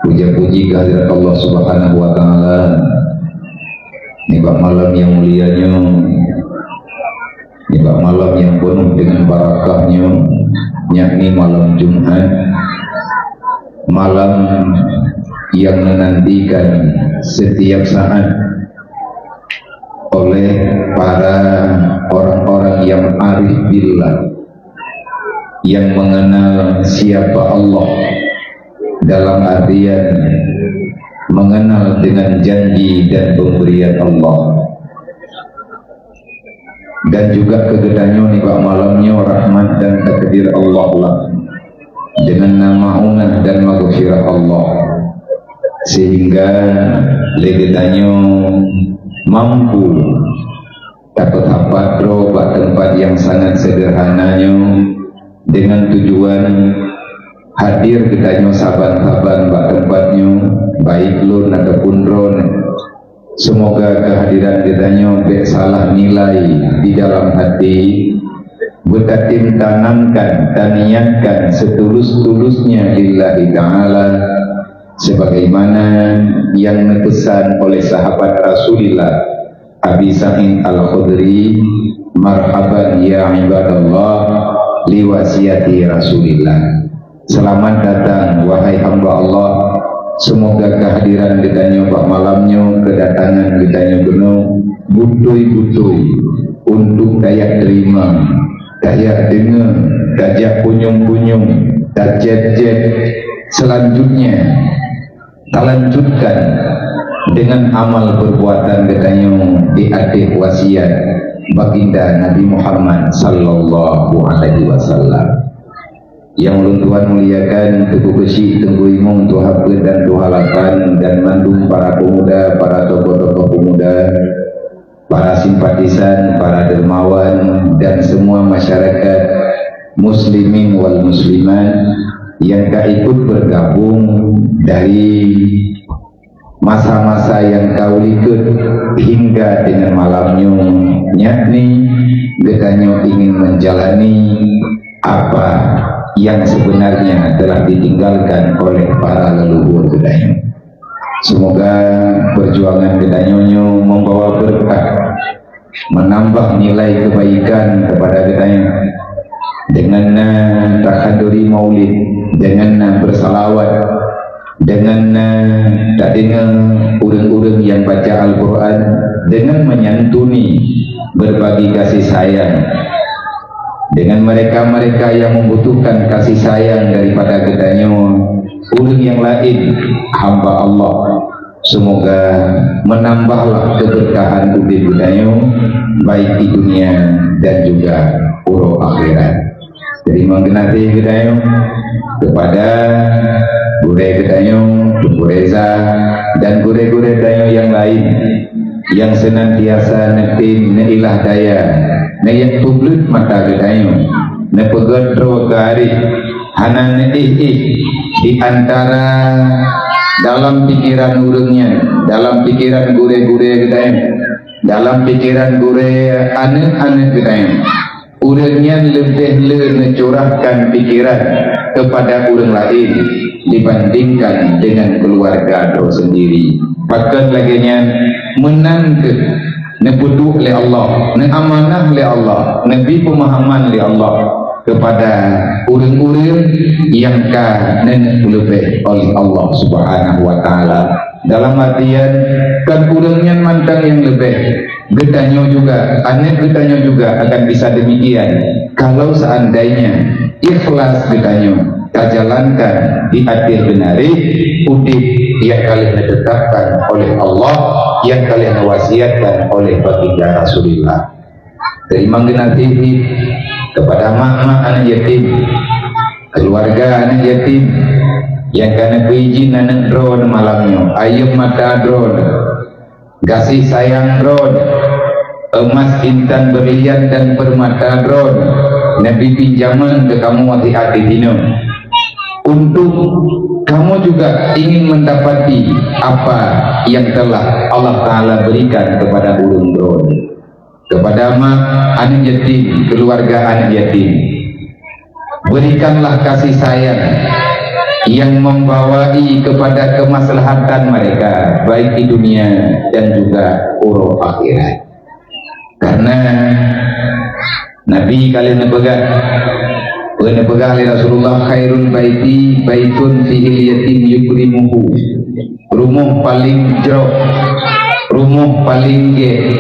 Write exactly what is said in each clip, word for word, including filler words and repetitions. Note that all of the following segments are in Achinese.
Puja-puji kehadirat Allah Subhanahu wa Ta'ala. Nibak malam nyang mulia nyoe, nibak malam nyang penuh dengan barakah nyoe, yakni malam Jumat, malam yang menantikan setiap saat oleh para orang-orang yang arif billah, yang mengenal siapa Allah, dalam artian mengenal dengan janji dan pemberian Allah. Dan juga keu geutanyoe nibak malam nyoe rahmat dan takdir Allah lah, dengan na maunah dan maghfirah Allah, sehingga lé geutanyoe mampu tapeusapat droe bak teumpat nyang sangat sederhana nyoe, dengan tujuan hadir geutanyoe saban-saban bak teumpat nyoe, baik lôn ataupun droeneuh. Semoga kehadiran geutanyoe bék salah nilai di dalam hati, beutatem tanamkan, taniatkan setulus-tulusnya lillahi ta'ala, sebagaimana yang neupesan oleh sahabat Rasulillah, Abi Sa'id Al-Khudri, "Marhaban ya ibadallah, li wasiati Rasulillah." Selamat datang, wahai hamba Allah. Semoga kehadiran geutanyoe bak malam nyoe, kedatangan geutanyoe keunoe, beutôi-beutôi untuk tajak terima, tajak deungoe, tajak punyueng-punyueng, tajak cét. Selanjutnya, talanjutkan dengan amal perbuatan geutanyoe di ateueh wasiat Baginda Nabi Muhammad sallallahu alaihi wasallam. Nyang ulôn tuan muliakan, Teungku Keuchik, Teungku Imum, Tuha Peuet dan Tuha Lapan, dan mandum para pemuda, para tokoh-tokoh pemuda, para simpatisan, para dermawan, dan semua masyarakat muslimin wal muslimat yang ka ikut bergabung dari masa-masa nyang ka u likot hingga dengan malam nyoe, yakni geutanyoe ingin menjalani apa yang sebenarnya telah ditinggalkan oleh para leluhur geutanyoe. Semoga perjuangan geutanyoe nyoe membawa berkah, menambah nilai kebaikan kepada geutanyoe. Dengan na takhanduri maulid, dengan na bersalawat, dengan na tadeungoe ureuëng-ureuëng nyang baca Al-Quran, dengan menyantuni, berbagi kasih sayang dengan mereka-mereka yang membutuhkan kasih sayang daripada geutanyoe, ureuëng nyang laén, hamba Allah. Semoga menambahlah keberkahan udeb geutanyoe, baik di dunia dan juga uroe akhirat. Jadi, meukeunati geutanyoe kepada gurée geutanyoe, Teungku Reza, dan gurée-gurée tanyoe nyang laén, nyang seunantiasa neutem, neuilah daya, neujak peubleut mata geutanyoe, neupeugét droe keu areueh, hana neuéh-éh di antara dalam pikeran ureuëng nyan, dalam pikeran gurée-gurée geutanyoe, dalam pikeran gurée aneuëk-aneuëk geutanyoe. Ureuëng nyan leubeh le neucurahkan pikeran kepada ureuëng laén dibandingkan dengan keuluwarga droe seundiri. Pakon lagée nyan, meunan kheueh neupeuduek lé Allah, neuamanah lé Allah, neubri peumahaman lé Allah kepada ureuëng-ureuëng nyang ka neuneuk leubeh oleh Allah Subhanahu wa Taala. Dalam artian, kon ureuëng nyan mantong nyang leubeh, geutanyoe juga, aneuëk geutanyoe juga akan bisa demikian, kalau seandainya ikhlas geutanyoe tajalankan di ateueh beunarih udeb nyang ka lheueh neutetapkan oleh Allah, nyang ka lheueh neuwasiatkan oleh Baginda Rasulullah. Teurimong geunaséh kepada mak-mak aneuëk yatim, keuluwarga aneuëk yatim, nyang ka neupeuidhin aneuëk droeneuh malam nyoe, ayeuem mata droeneuh, gaséh sayang droeneuh, eumas, intan, beurlian dan peurmata droeneuh, neubri pinjaman keu kamoe siat disinoe. Untuk kamoe juga ingin mendapati apa yang telah Allah Taala berikan kepada ureuëng droeneuh. Kepada mak aneuëk yatim, keuluwarga aneuëk yatim, berikanlah kasih sayang yang membawai kepada kemaslahatan mereka, baik di dunia dan juga uroe akhirat. Karena Nabi ka lheueh neupeugah, peue neupeugah lé Rasulullah, "Khairul baiti baitun fihil yatim yukrimuhu." Rumoh paleng jroh, rumoh paleng gét,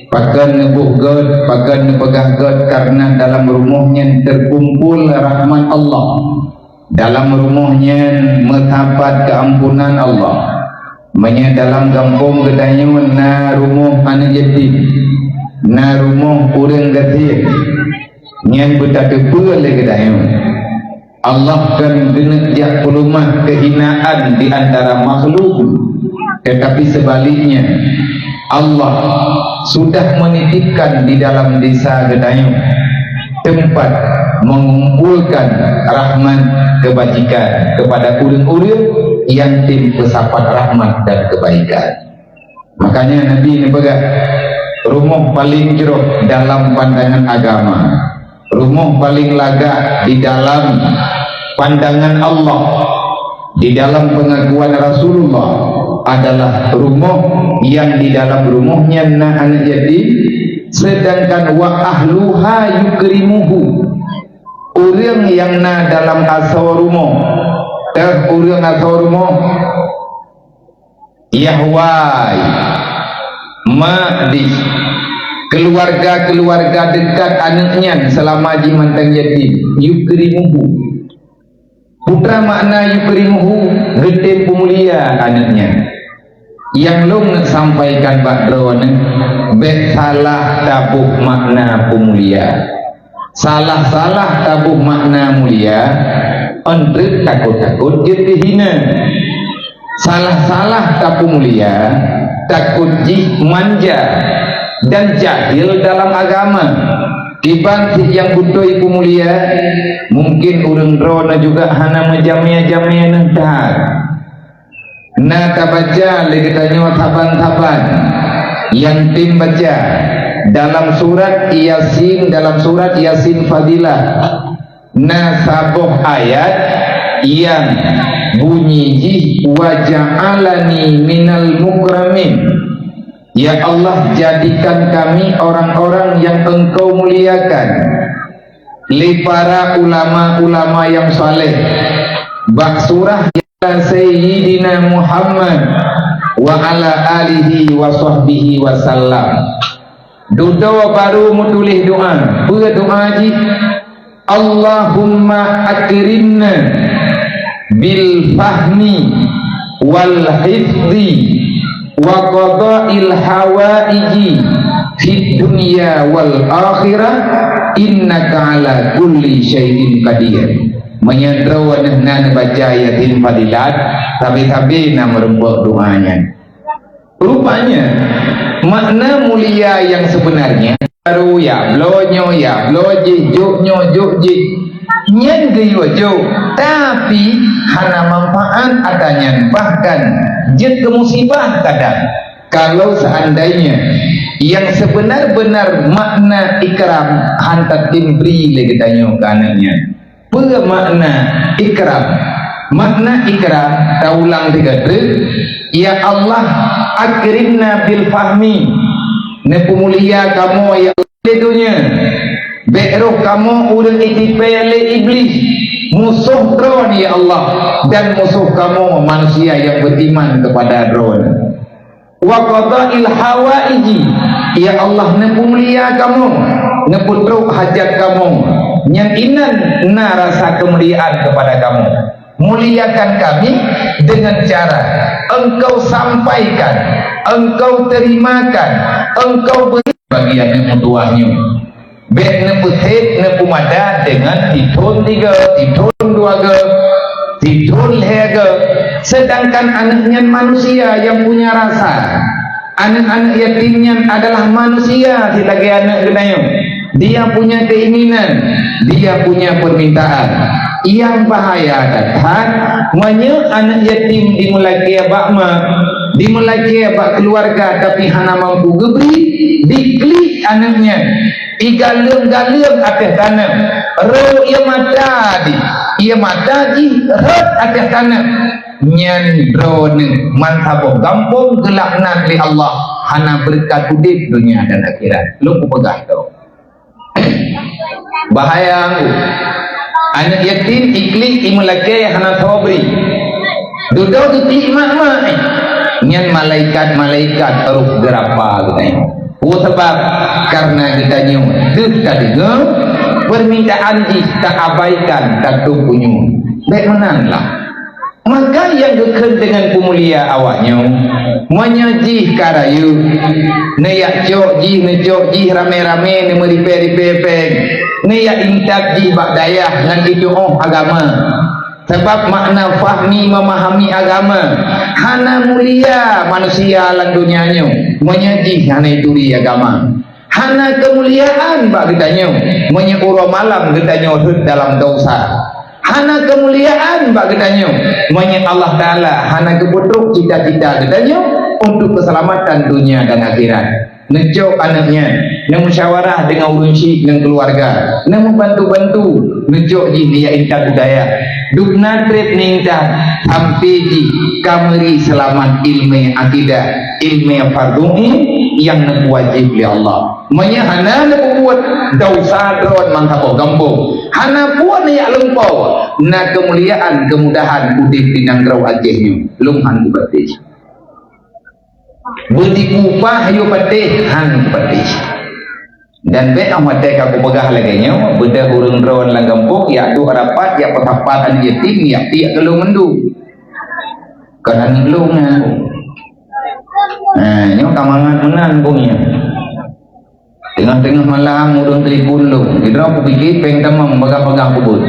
pakon neuboh gét, pakon neupeugah gét, karena dalam rumoh nyan teukumpul rahmat Allah. Dalam rumoh nyan meusapat keuampunan Allah. Meunyoe dalam gampông geutanyoe na rumoh aneuk yatim, na rumoh ureuëng gasien, nyan beutateupeue lé geutanyoe. Allah kon geuneuk jak peuleumah keuhinaan di antara makhluk, tetapi sebaliknya, Allah sudah menitipkan di dalam desa geutanyoe tempat mengumpulkan rahmat kebajikan kepada ureuëng-ureuëng nyang tem peusapat rahmat dan kebaikan. Makanya Nabi neupeugah, rumoh paleng jroh dalam pandangan agama, rumoh paleng lagak di dalam pandangan Allah, di dalam pengakuan Rasulullah adalah rumoh yang di dalam rumoh nyan na aneuk yatim, sedangkan wa ahluha yukrimuhu, ureuëng nyang na dalam asoe rumoh, teuh ureuëng asoe rumoh, yahwai, mak dih, keluarga-keluarga dekat aneuk nyan selama jih mantong yatim, yukrimuhu. Peue makna yukrimuhu? Geutem peumulia aneuk nyan. Nyang lôn sampaikan bak droeneuh, bék salah taboh makna peumulia. Salah-salah taboh makna mulia, ôn treuk takot-takot jeuet teuhina. Salah-salah tapeumulia, takot jih manja dan jahil dalam agama. Kiban cit nyang beutôi peumulia, mungkin ureuëng droeneuh juga hana meujamé-jamé neuh that. Na tabaca lé geutanyoe saban-saban nyang tem baca dalam surat Yasin, dalam surat Yasin Fadilah. Na saboh ayat nyang bunyi jih, "Wa ja'alani minal mukramin." Ya Allah, jadikan kami orang-orang yang Engkau muliakan. Lé para ulama-ulama nyang saleh, bak surah Sayyidina Muhammad wa ala alihi wa sahbihi wa sallam. Dudoe barô meutuléh doa. Peue doa jih? Allahumma akrimna bil fahmi wal hifzi wa qada'il hawaiji fid dunya wal akhirah, innaka ala kulli syai'in qadir. Meunyoe droeneuh na neubaca Yasin Fadilat, sabe-sabe na meurumpok doa nyan. Rupanya, makna mulia nyang sebenarnya, baru ya bloe nyoe, ya bloe jih, jok nyoe, jok jih. Nyan geuyue jok, tapi hana manfaat ata nyan, bahkan jeuet keu musibah kadang. Kalau seandainya yang sebenar-benar makna ikram hana teuntri lé geutanyoe keu aneuk nyan. Peue makna ikram? Makna ikram, taulang tiga treuk, "Ya Allah, akrimna bil fahmi." Neupeumulia kamoe, ya Allah, di dunia. Bék roh kamoe ureuëng itipée lé Iblih, musoh droeneuh, ya Allah, dan musoh kamoe manusia nyang beriman kepada droeneuh. Wa qada'il hawaiji, ya Allah, neupeumulia kamoe, neupeutrok hajat kamoe, nyang inan na rasa keumuliaan kepada kamoe. Muliakan kami dengan cara Engkau sampaikan, Engkau terimakan, Engkau beri bagi aneuk meutuwah nyoe. Bék neupeusét, neupeumada deungon sithon tiga, sithon dua ga, sithon lhée ga. Sedangkan aneuk nyan manusia nyang punya rasa. Aneuk-aneuk yatim nyan adalah manusia silagée aneuk geutanyoe. Dia punya keinginan, dia punya permintaan. Nyang bahaya that-that, meunyoe aneuk yatim dimeulakée bak ma, dimeulakée bak keluarga, tapi hana mampu geubri, diklik aneuk nyan. Igaleueng-galeueng ateueh tanoh, Roh ie mata di, ie mata jih rhot ateueh taneuh. Nyan droeneuh man saboh gampông geulaknat lé Allah, hana beureukat udeb donya dan akhirat. Lôn kupeugah droe. Bahaya. Aneuëk yatim iklik imeulakée hana sobri. Dudoe geuklik mak-mak, eh. Nyan malaikat-malaikat roh geurapa geutanyoe. Peue sabab? Karena geutanyoe deuh tadeungoe peumintaan jih, taabaikan, tatôp unyueng. Bék meunan lah. Maka nyang geukheun deungon peumulia awaknyoe, meunyoe jih ka rayeuk, neuyak cok jih, neucok jih ramé-ramé, neumeuripée-ripée péng, neuyak intat jih bak dayah ngon jitu'oh agama. Sabab makna fahmi, memahami agama, hana mulia manusia lam donya nyoe meunyoe jih hana jituri agama. Hana keumuliaan bak geutanyoe meunyoe uroe malam geutanyoe rhot dalam desya. Hana keumuliaan bak geutanyoe meunyoe Allah Taala hana geupeutrok cita-cita geutanyoe untuk keuseulamatan donya dan akhirat. Neucok aneuëk nyan, neumusyawarah deungon ureuëng syiek ngon keuluwarga, neumeubantu-bantu, neucok jih neuyak intat u dayah. Dubna treb neuintat sampai jih ka meuri seulamat ileumé akidah, ileumé fardhu ain nyang neupeuwajéb lé Allah. Meunyoe hana neupeubuet, desya droen man saboh gampông. Hana peue neuyak lumpoe, na keumuliaan keumudahan udeb di nanggroe Aceh nyoe. Lôn han kupatéh. Beudikupah yue patéh, han kupatéh. Dan bék 'oh watée ka kupeugah lagée nyoe, beudôh ureuëng droen lam gampông, yak duek rapat, yak peusapat aneuëk yatim, yak tiek keu lôn mandum. Kon aneuëk lôn nyan. Nah, nyoe ka mangat meunan bungnya. Teungoh-teungoh malam ureuëng telepon lôn. Sidroe kupike péng tamong bagah-bagah kubeuet.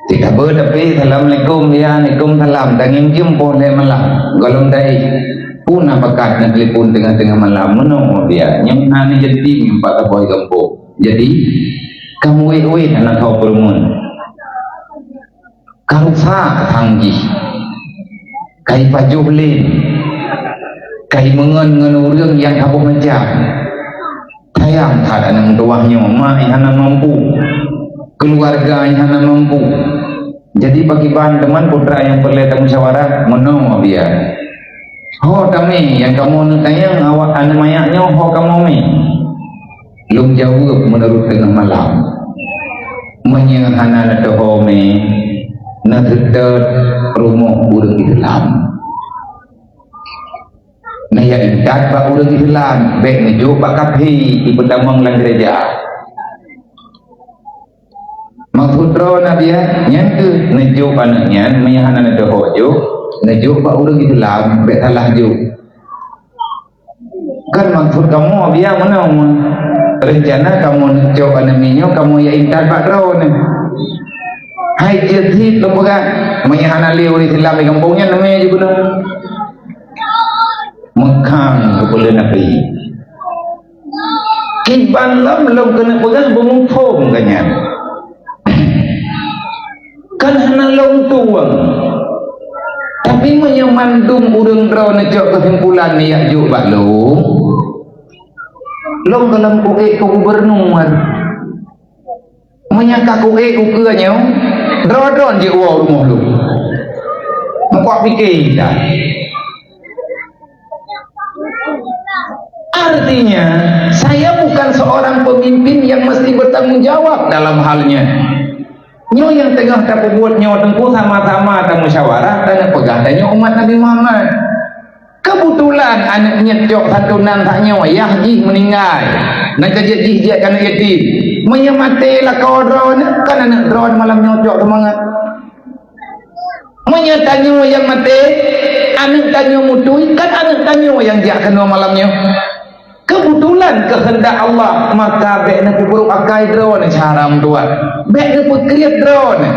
Cit haba tapi, "Assalamualaikum." "Ya, alaikum salam." Tangieng jeuem poh lhée malam. Gohlom dai. Peue na bakat neutelepon teungoh-teungoh malam? Meunoe dia. Nyang na neujadi empat saboh gampông. Jadi, kamoe wéh-wéh hana tho peureumeun. Ka rusak sang jih, ka ipajoh lén, ka imeungon ngon ureuëng nyang saboh macam. Sayang that aneuëk meutuwah nyoe, mak nyang hana mampu, keuluwarga nyang hana mampu. Jadi, pakriban teuma putra nyang peureulée tamusyawarah, meunoe biya. Ho tamé nyang kamoe neutanyong awak aneuëk manyak nyoe ho kamoe mé? Lôn jaweueb meunurot teungoh malam. Meunyoe hana neuteuho mé, neuseutôt rumoh ureuëng Islam. Neuyak intat bak ureuëng Islam, bék neujok bak kafé ipeutamong lam geureja. Maksud droe Nabi nyan keuh neujok aneuëk nyan, meunyoe hana neuteuho jok, neujok bak ureuëng Islam, bék salah jok. Kan maksud kamoe biya meunoe, reuncana kamoe neucok aneuëk miet nyoe kamoe jak intat bak droeneuh. Hai jeuet cit lôn peugah, meunyoe hana lé ureuëng Islam di gampông nyan, namé jih bunoe. Meukhang keupeue lé Nabi. Kiban lom lôn keuneuk peugah beumuphom geuh nyan. Kan hana lôn tueng. Tapi meunyoe mandum ureuëng droeneuh cok keusimpulan neujak jok bak lôn, lôn gohlom kuék keu gubernur. Meunyoe ka kuék ukeue nyoe, droe-droe jeuet woe rumoh lôn. Meukuak pike dah. Artinya, saya bukan seorang pemimpin yang mesti bertanggung jawab dalam halnya. Nyoe nyang teungoh tapeubuet nyoe teungku sama-sama tamusyawarah dan peugah tanyoe umat Nabi Muhammad. Keubeutulan aneuëk miet cok santunan sak nyoe, yah jih meuninggai. Nyan ka jeuet jih jeuet keu aneuëk yatim. Meunyoe maté lakoe droeneuh, kan aneuëk droeneuh malam nyoe cok seumangat. Meunyoe tanyoe nyang maté, aneuëk tanyoe mutui, kan aneuëk tanyoe nyang jak keunoe malam nyoe. Keubeutulan keuheundak Allah, maka bék neupeubrok akai droeneuh cara meutuwah. Bék neupeukriet droeneuh.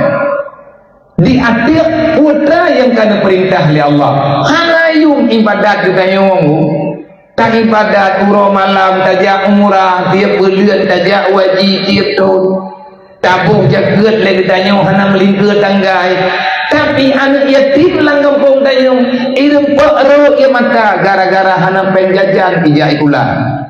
Di ateueh putra nyang ka neupeurintah lé Allah. Hana yuem ibadat geutanyoe. Taibadat uroe malam, tajak umrah tieb buleuen, tajak haji tieb thon. Taboh jakeuet lé geutanyoe hana meulingkeue tanggai. Tapi Di aneuk yatim lam gampông tanyoe, ireumpok rot ie mata gara-gara hana péng jajan ijak sikula.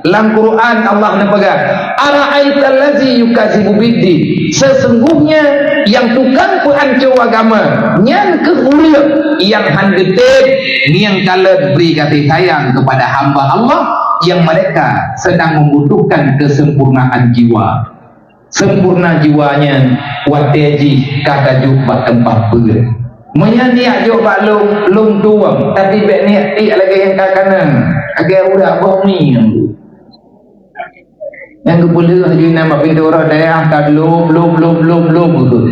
Lam Quran Allah neupeugah, "Ara'aital ladzi yukadzibu biddin." Sesungguhnya yang tukang peuhanco agama, nyan keuh ureuëng nyang han geutem ngieng kalon bri kasih sayang kepada hamba Allah yang mereka sedang membutuhkan kesempurnaan jiwa. Sempurna jiwa nyan watée jih ka tajok bak teumpat beuet. Meunyoe niat jok bak lôn, lôn tueng, tapi bék niat tiek lagée nyang ka kanang, lagée urak boh mi nyang tu. Nyang geupeuleueh jih na bak pintoe uroe dayah ka lom, lom, lom, lom, lom beutôi.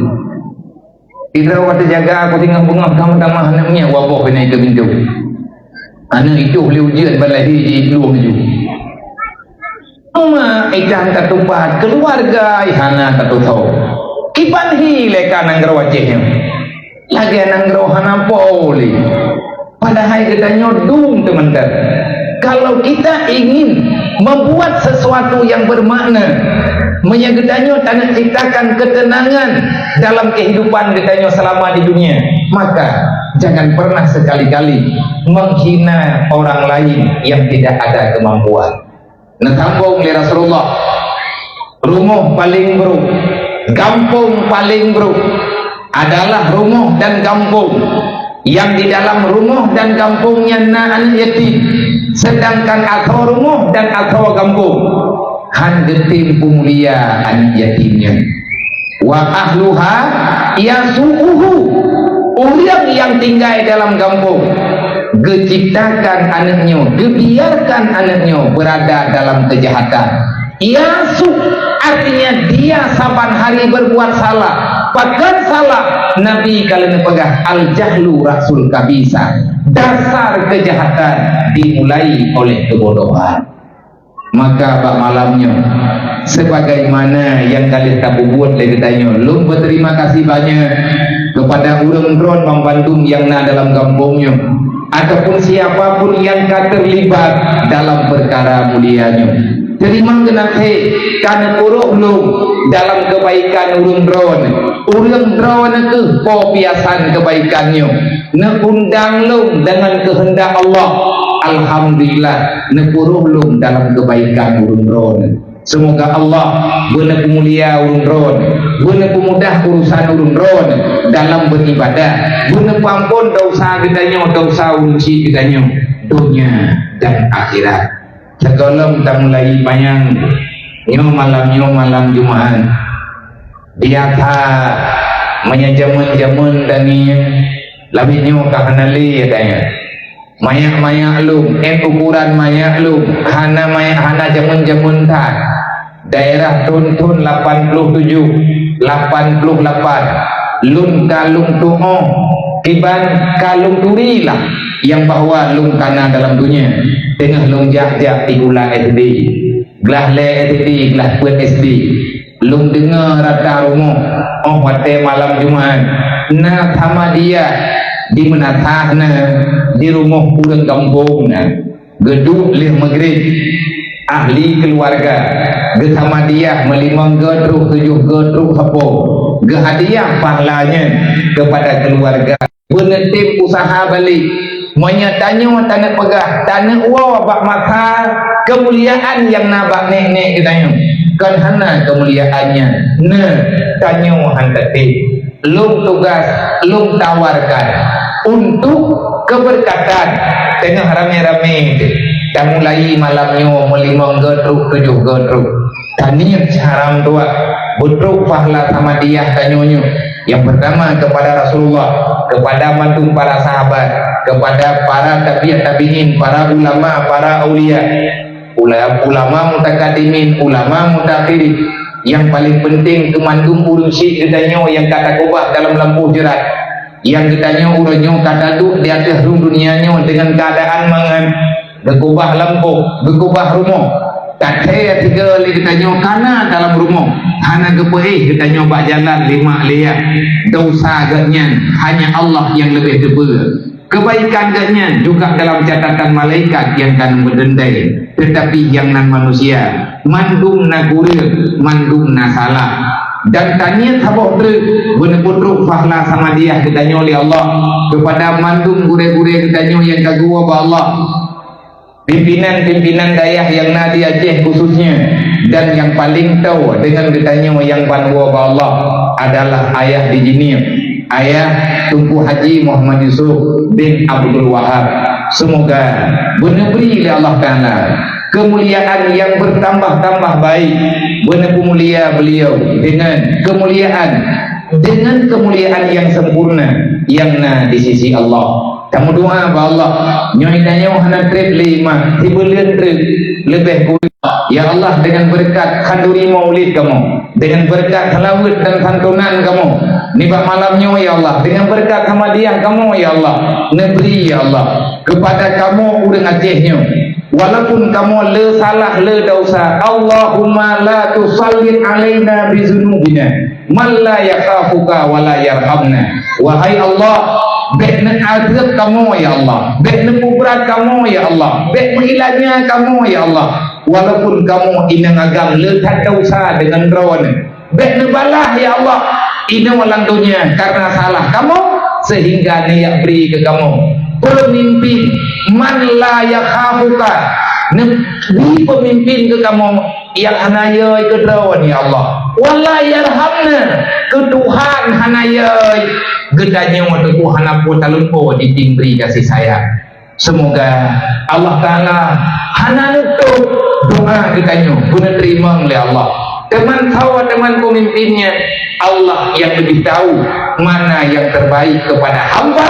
Sidroe watée jaga, ku singoh beungoh ka meutamah aneuk miet waboh keuneuk keu pintoe. Aneuk itoh lé ujeuen ban lahé ji plueng ju. Mak ikan tatupat, keuluwarga ihana tatusoe. Kiban hi lé ka nanggroe Aceh nyoe. Lagée nanggroe hana po lé. Padahai geutanyoe dum teumeunteun. Kalau kita ingin membuat sesuatu yang bermakna, meunyoe geutanyoe taneuk ciptakan ketenangan dalam kehidupan geutanyoe selama di dunia, maka jangan pernah sekali-kali menghina orang lain yang tidak ada kemampuan. Neusambong lé Rasulullah, rumoh paleng brok, gampông paleng brok adalah rumoh dan gampông. Nyang di dalam rumoh dan gampông nyan na aneuk yatim, sedangkan asoe rumoh dan asoe gampông han geutem peumulia aneuk yatim nyan. Wa ahluha yasu'uhu. Ureuëng nyang tinggai dalam gampông geuciptakan aneuk nyoe, geubiarkan aneuk nyoe berada dalam kejahatan. Yasu, artinya dia saban hari berbuat salah. Pakon salah? Nabi ka lheueh peugah, "Al-jahlu ra'sul kabisa." Dasar kejahatan dimulai oleh kebodohan. Maka bak malam nyoe, sebagaimana nyang ka lheueh tapeubuet lé geutanyoe, lôn beuterima kasih banyak kepada ureuëng droen banmandum nyang na dalam gampông nyoe, ataupun siapa pun nyang ka terlibat dalam peukara mulia nyoe. Teurimong geunaséh ka neupuroh lôn dalam keubaikan ureuëng droen. Ureuëng droen keuh po piasan keubaikan nyoe. Neuundang lôn deungon keuheundak Allah. Alhamdulillah, neupuroh lôn dalam keubaikan ureuëng droen. Seumoga Allah beuneupeumulia ureuëng droen, beuneupeumudah urusan ureuëng droen dalam beuribadah, beuneupeumphon desya geutanyoe, desya ureuëng chik geutanyoe, donya dan akhirat. Sigohlom tamulai panyang, nyoe malam, nyoe malam Jumaat. Biasa meunyoe jameun-jameun tangieng, labieh nyoe ka hana lé tangieng. Manyak-manyak lom, eh, ukuran manyak lom, hana manyak, hana jameun-jameun that. Daerah thon-thon lapan ploh tujoh, lapan ploh lapan, lôn ka lôn tuoh, kiban ka lôn turi lah nyang bahwa lôn kana dalam donya, teungoh lôn jak-jak sikula S D. Glah lhée S D, glah peuet S D. Lôn deungoe rata rumoh, óh watée malam Jumaat, na samadiyah di meunasah na, di rumoh ureuëng gampông na. Geuduek lheueh Maghrib, ahli keuluwarga geusamadiyah meulimong geutrok tujoh geutrok sapo, geuhadiah pahala nyan keupada keuluwarga. Beuneutem useuha balek. Meunyoe tanyoe taneuk peugah, taneuk woe bak masa keumuliaan nyang na bak nek-nek geutanyoe, kon hana keumuliaan nyan, na tanyoe han tatem. Lôn tugaih, lôn tawarkan untuk keubeureukatan teungoh ramé-ramé tamulai malam nyoe meulimong geutrok tujoh geutrok. Taniet haram dua, beutrok pahala samadiyah tanyoe nyoe. Yang pertama kepada Rasulullah, kepada mandum para sahabat, kepada para tabi'ut tabi'in, para ulama, para aulia, ula-, ulama mutakadimin, ulama mutakhirin. Yang paling penting keu mandum ureuëng chik geutanyoe nyang ka takubah dalam lampôh jeurat. Nyang geutanyoe uroe nyoe ka taduek di ateueh rhueng dunia nyoe deungon keuadaan mangat, geukubah lampôh, geukubah rumoh. Tathée tiga lé geutanyoe kana dalam rumoh, hana geupeuéh geutanyoe bak jalan lé mak lé yah. Desya geuhnyan hanya Allah nyang leubeh teupeue. Keubaikan geuhnyan juga dalam catatan malaikat nyang ka meudeundai, teutapi nyang nan manusia, mandum na kureueng, mandum na salah. Dan taniet saboh treuk beuneuputrok fahla samadiah geutanyoe lé Allah keupada mandum gurée-gurée geutanyoe nyang ka geuwoe bak Allah. Pimpinan-pimpinan dayah nyang na di Aceh khususnya, dan nyang paleng toe deungon geutanyoe nyang ban woe bak Allah adalah ayah di jinie, ayah Teungku Haji Muhammad Yusuf bin Abdul Wahab. Seumoga beuneubri lé Allah Taala keumuliaan nyang beutambah-tambah baik, beuneupeumulia beliau deungon keumuliaan, deungon keumuliaan nyang sempurna nyang na di sisi Allah. Tameudoa bak Allah, nyoe tanyoe hana treb lé mah, sibuleuen treb leubeh kureueng. Ya Allah, deungon beureukat khanduri maulid kamoe, deungon beureukat seulaweuet dan santunan kamoe nibak malam nyoe, ya Allah, deungon beureukat samadiah kamoe, ya Allah, neubri, ya Allah, keupada kamoe ureuëng Aceh nyoe, walaupun kamoe le salah, le desya, Allahumma la tusallit alaina bizunubina man la yakhafuka wa la yarhamna. Wahai Allah, bék neuadeueb kamoe, ya Allah, bék neupeubrat kamoe, ya Allah, bék meuilanya kamoe, ya Allah, walaupun kamoe inong agam le that desya deungon droeneuh. Bék neubalah, ya Allah, inoe lam donya karena salah kamoe, sehingga neujak bri keu kamoe peumimpin man la yakhafuka, neubri peumimpin keu kamoe nyang hana yö keu droeneuh, ya Allah. Wa la yarhamna, keu Tuhan hana yö geutanyoe, teungku, hana peue talumpoe jitieng bri kasih sayang. Seumoga Allah Taala hana neutôb doa geutanyoe, beuneuteurima lé Allah. Teuma sawa teuma peumimpin nyan, Allah nyang leubeh tahu mana nyang terbaik keupada hamba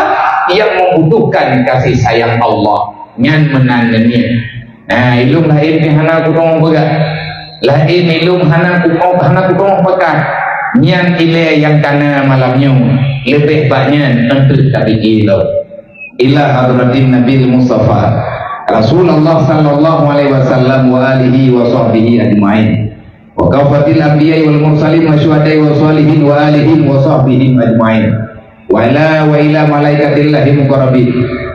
nyang membutuhkan kasih sayang Allah. Nyan meunan neuniet. Nah, ilong laén pih hana kutong peugah. Laén ilong hana kutong, hana kutong pakat. Nyan ilée nyang kana malam nyoe, leubeh bak nyan eunteuk tapike lom. Ila hadratin Nabil Mustafa Rasulullah sallallahu alaihi wasallam wa alihi wa sahbihi ajmain. Wa kafatil anbiya'i wal mursalin wa syuhada'i wa shalihin wa alihim wa sahbihim ajmain. Wa ila, wa ila malaikatillahil muqarrabin.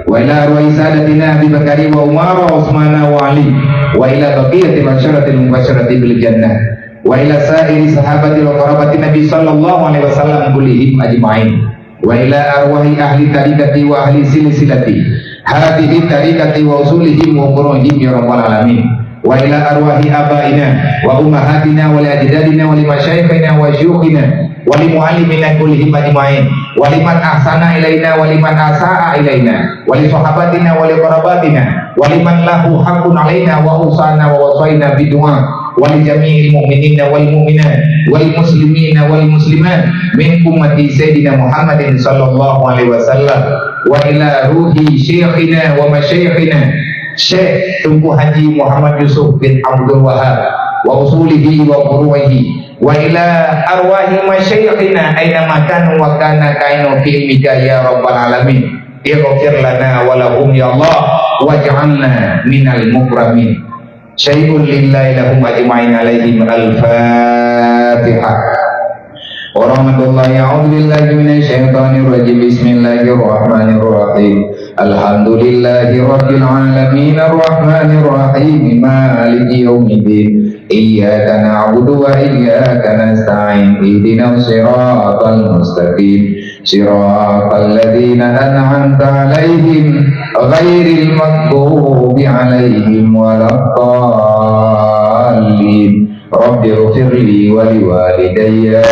Wa ila arwahi sadatina Abi Bakari wa Umar wa Utsmana wa Ali. Wa ila baqiyatil asyaratil mubasyarati bil jannah. Wa ila sairi sahabati wa qarabati Nabi sallallahu alaihi wasallam kullihim ajmain. Wa ila arwahi ahli tariqati wa ahli silsilati hadhihi tariqati wa usulihim wa furu'ihim ya rabbal alamin. Wa ila arwahi abaina wa ummahatina wa li ajdadina wa li masyayikhina wa syuyukhina wa li muallimina kullihim ajmain. Wa liman ahsana ilaina wa liman asaa ilaina wa li sahabatina wa li qarabatina wa liman lahu haqqun alaina wa usana wa wasaina bidu'a wa li jami'il mu'minina wal mu'minat wal muslimina wal muslimat min ummati Sayyidina Muhammadin sallallahu alaihi wasallam, wa ila ruhi syaikhina wa masyayikhina Syekh Teungku Haji Muhammad Yusuf bin Abdul Wahab wa usulihi wa furu'ihi, wa ila arwahi masyayikhina aina ma kanu wa kana kainu fi ilmika ya rabbal alamin. Ighfir lana wa lahum ya Allah, waj'alna minal mukramin. Syai'un lillahi lahum ajma'in alaihim. Al-Fatihah. Warahmatullahi, a'udzu billahi minasy syaithanir rajim. Bismillahirrahmanirrahim. Alhamdulillahi rabbil alamin, arrahmanir rahim, maliki yaumiddin. Iyyaka na'budu wa iyyaka nasta'in. Ihdinas siratal mustaqim. Siratal ladzina an'amta 'alaihim ghairil maghdubi 'alaihim waladdallin. Rabbighfirli wa liwalidayya.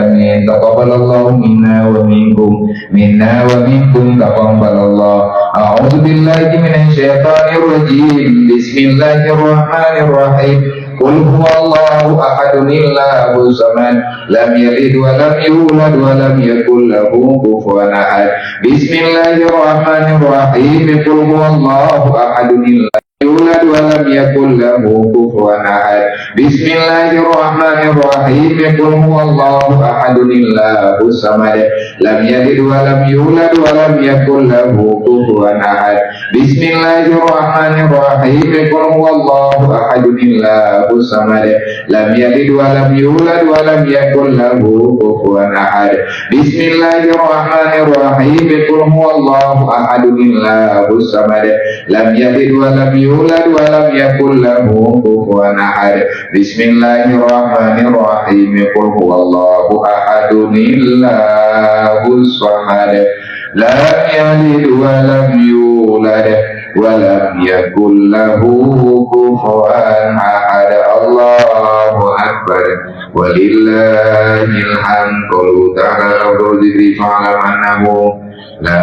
Amin. Taqabbalallahu minna wa minkum. Minna wa minkum taqabbalallah. A'udzu billahi minasy syaithanir rajim. Bismillahirrahmanirrahim. Qul huwallahu ahadun, Allahus samad, lam yalid wa lam yulad wa lam yakul lahu kufuwan ahad. Bismillahirrahmanirrahim. Qul huwallahu ahadun, yulad wa lam yakul lahu kufuwan ahad. Bismillahirrahmanirrahim. Qul huwallahu ahadun, Allahus samad, lam yalid wa lam yulad wa lam yakul lahu kufuwan ahad. Bismillahirrahmanirrahim. Qul huwallahu ahadun, Allahus samad, lam yalid wa lam yulad wa lam yakul lahu kufuwan ahad. Bismillahirrahmanirrahim. Qul huwallahu ahadun, Allahus samad, lam yalid wa lam yulad yulad wa lam yakul lahu kufuwan ahad. Bismillahirrahmanirrahim. Qul huwallahu ahadun illahus samad. Lam yalid wa lam yulad wa lam yakul lahu kufuwan ahad. Allahu akbar. Walillahil hamd. Qalu ta'ala, lafzul zikri, fa'lam annahu la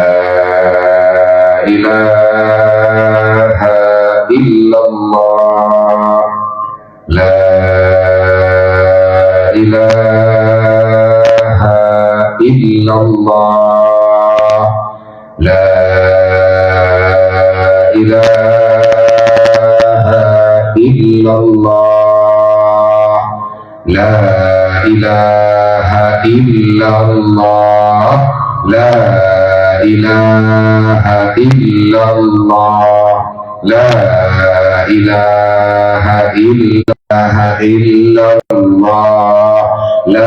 ilaha illallah. La ilaha illallah. La ilaha illallah. La ilaha illallah. La ilaha illallah. La ilaha illallah. La ilaha illallah. La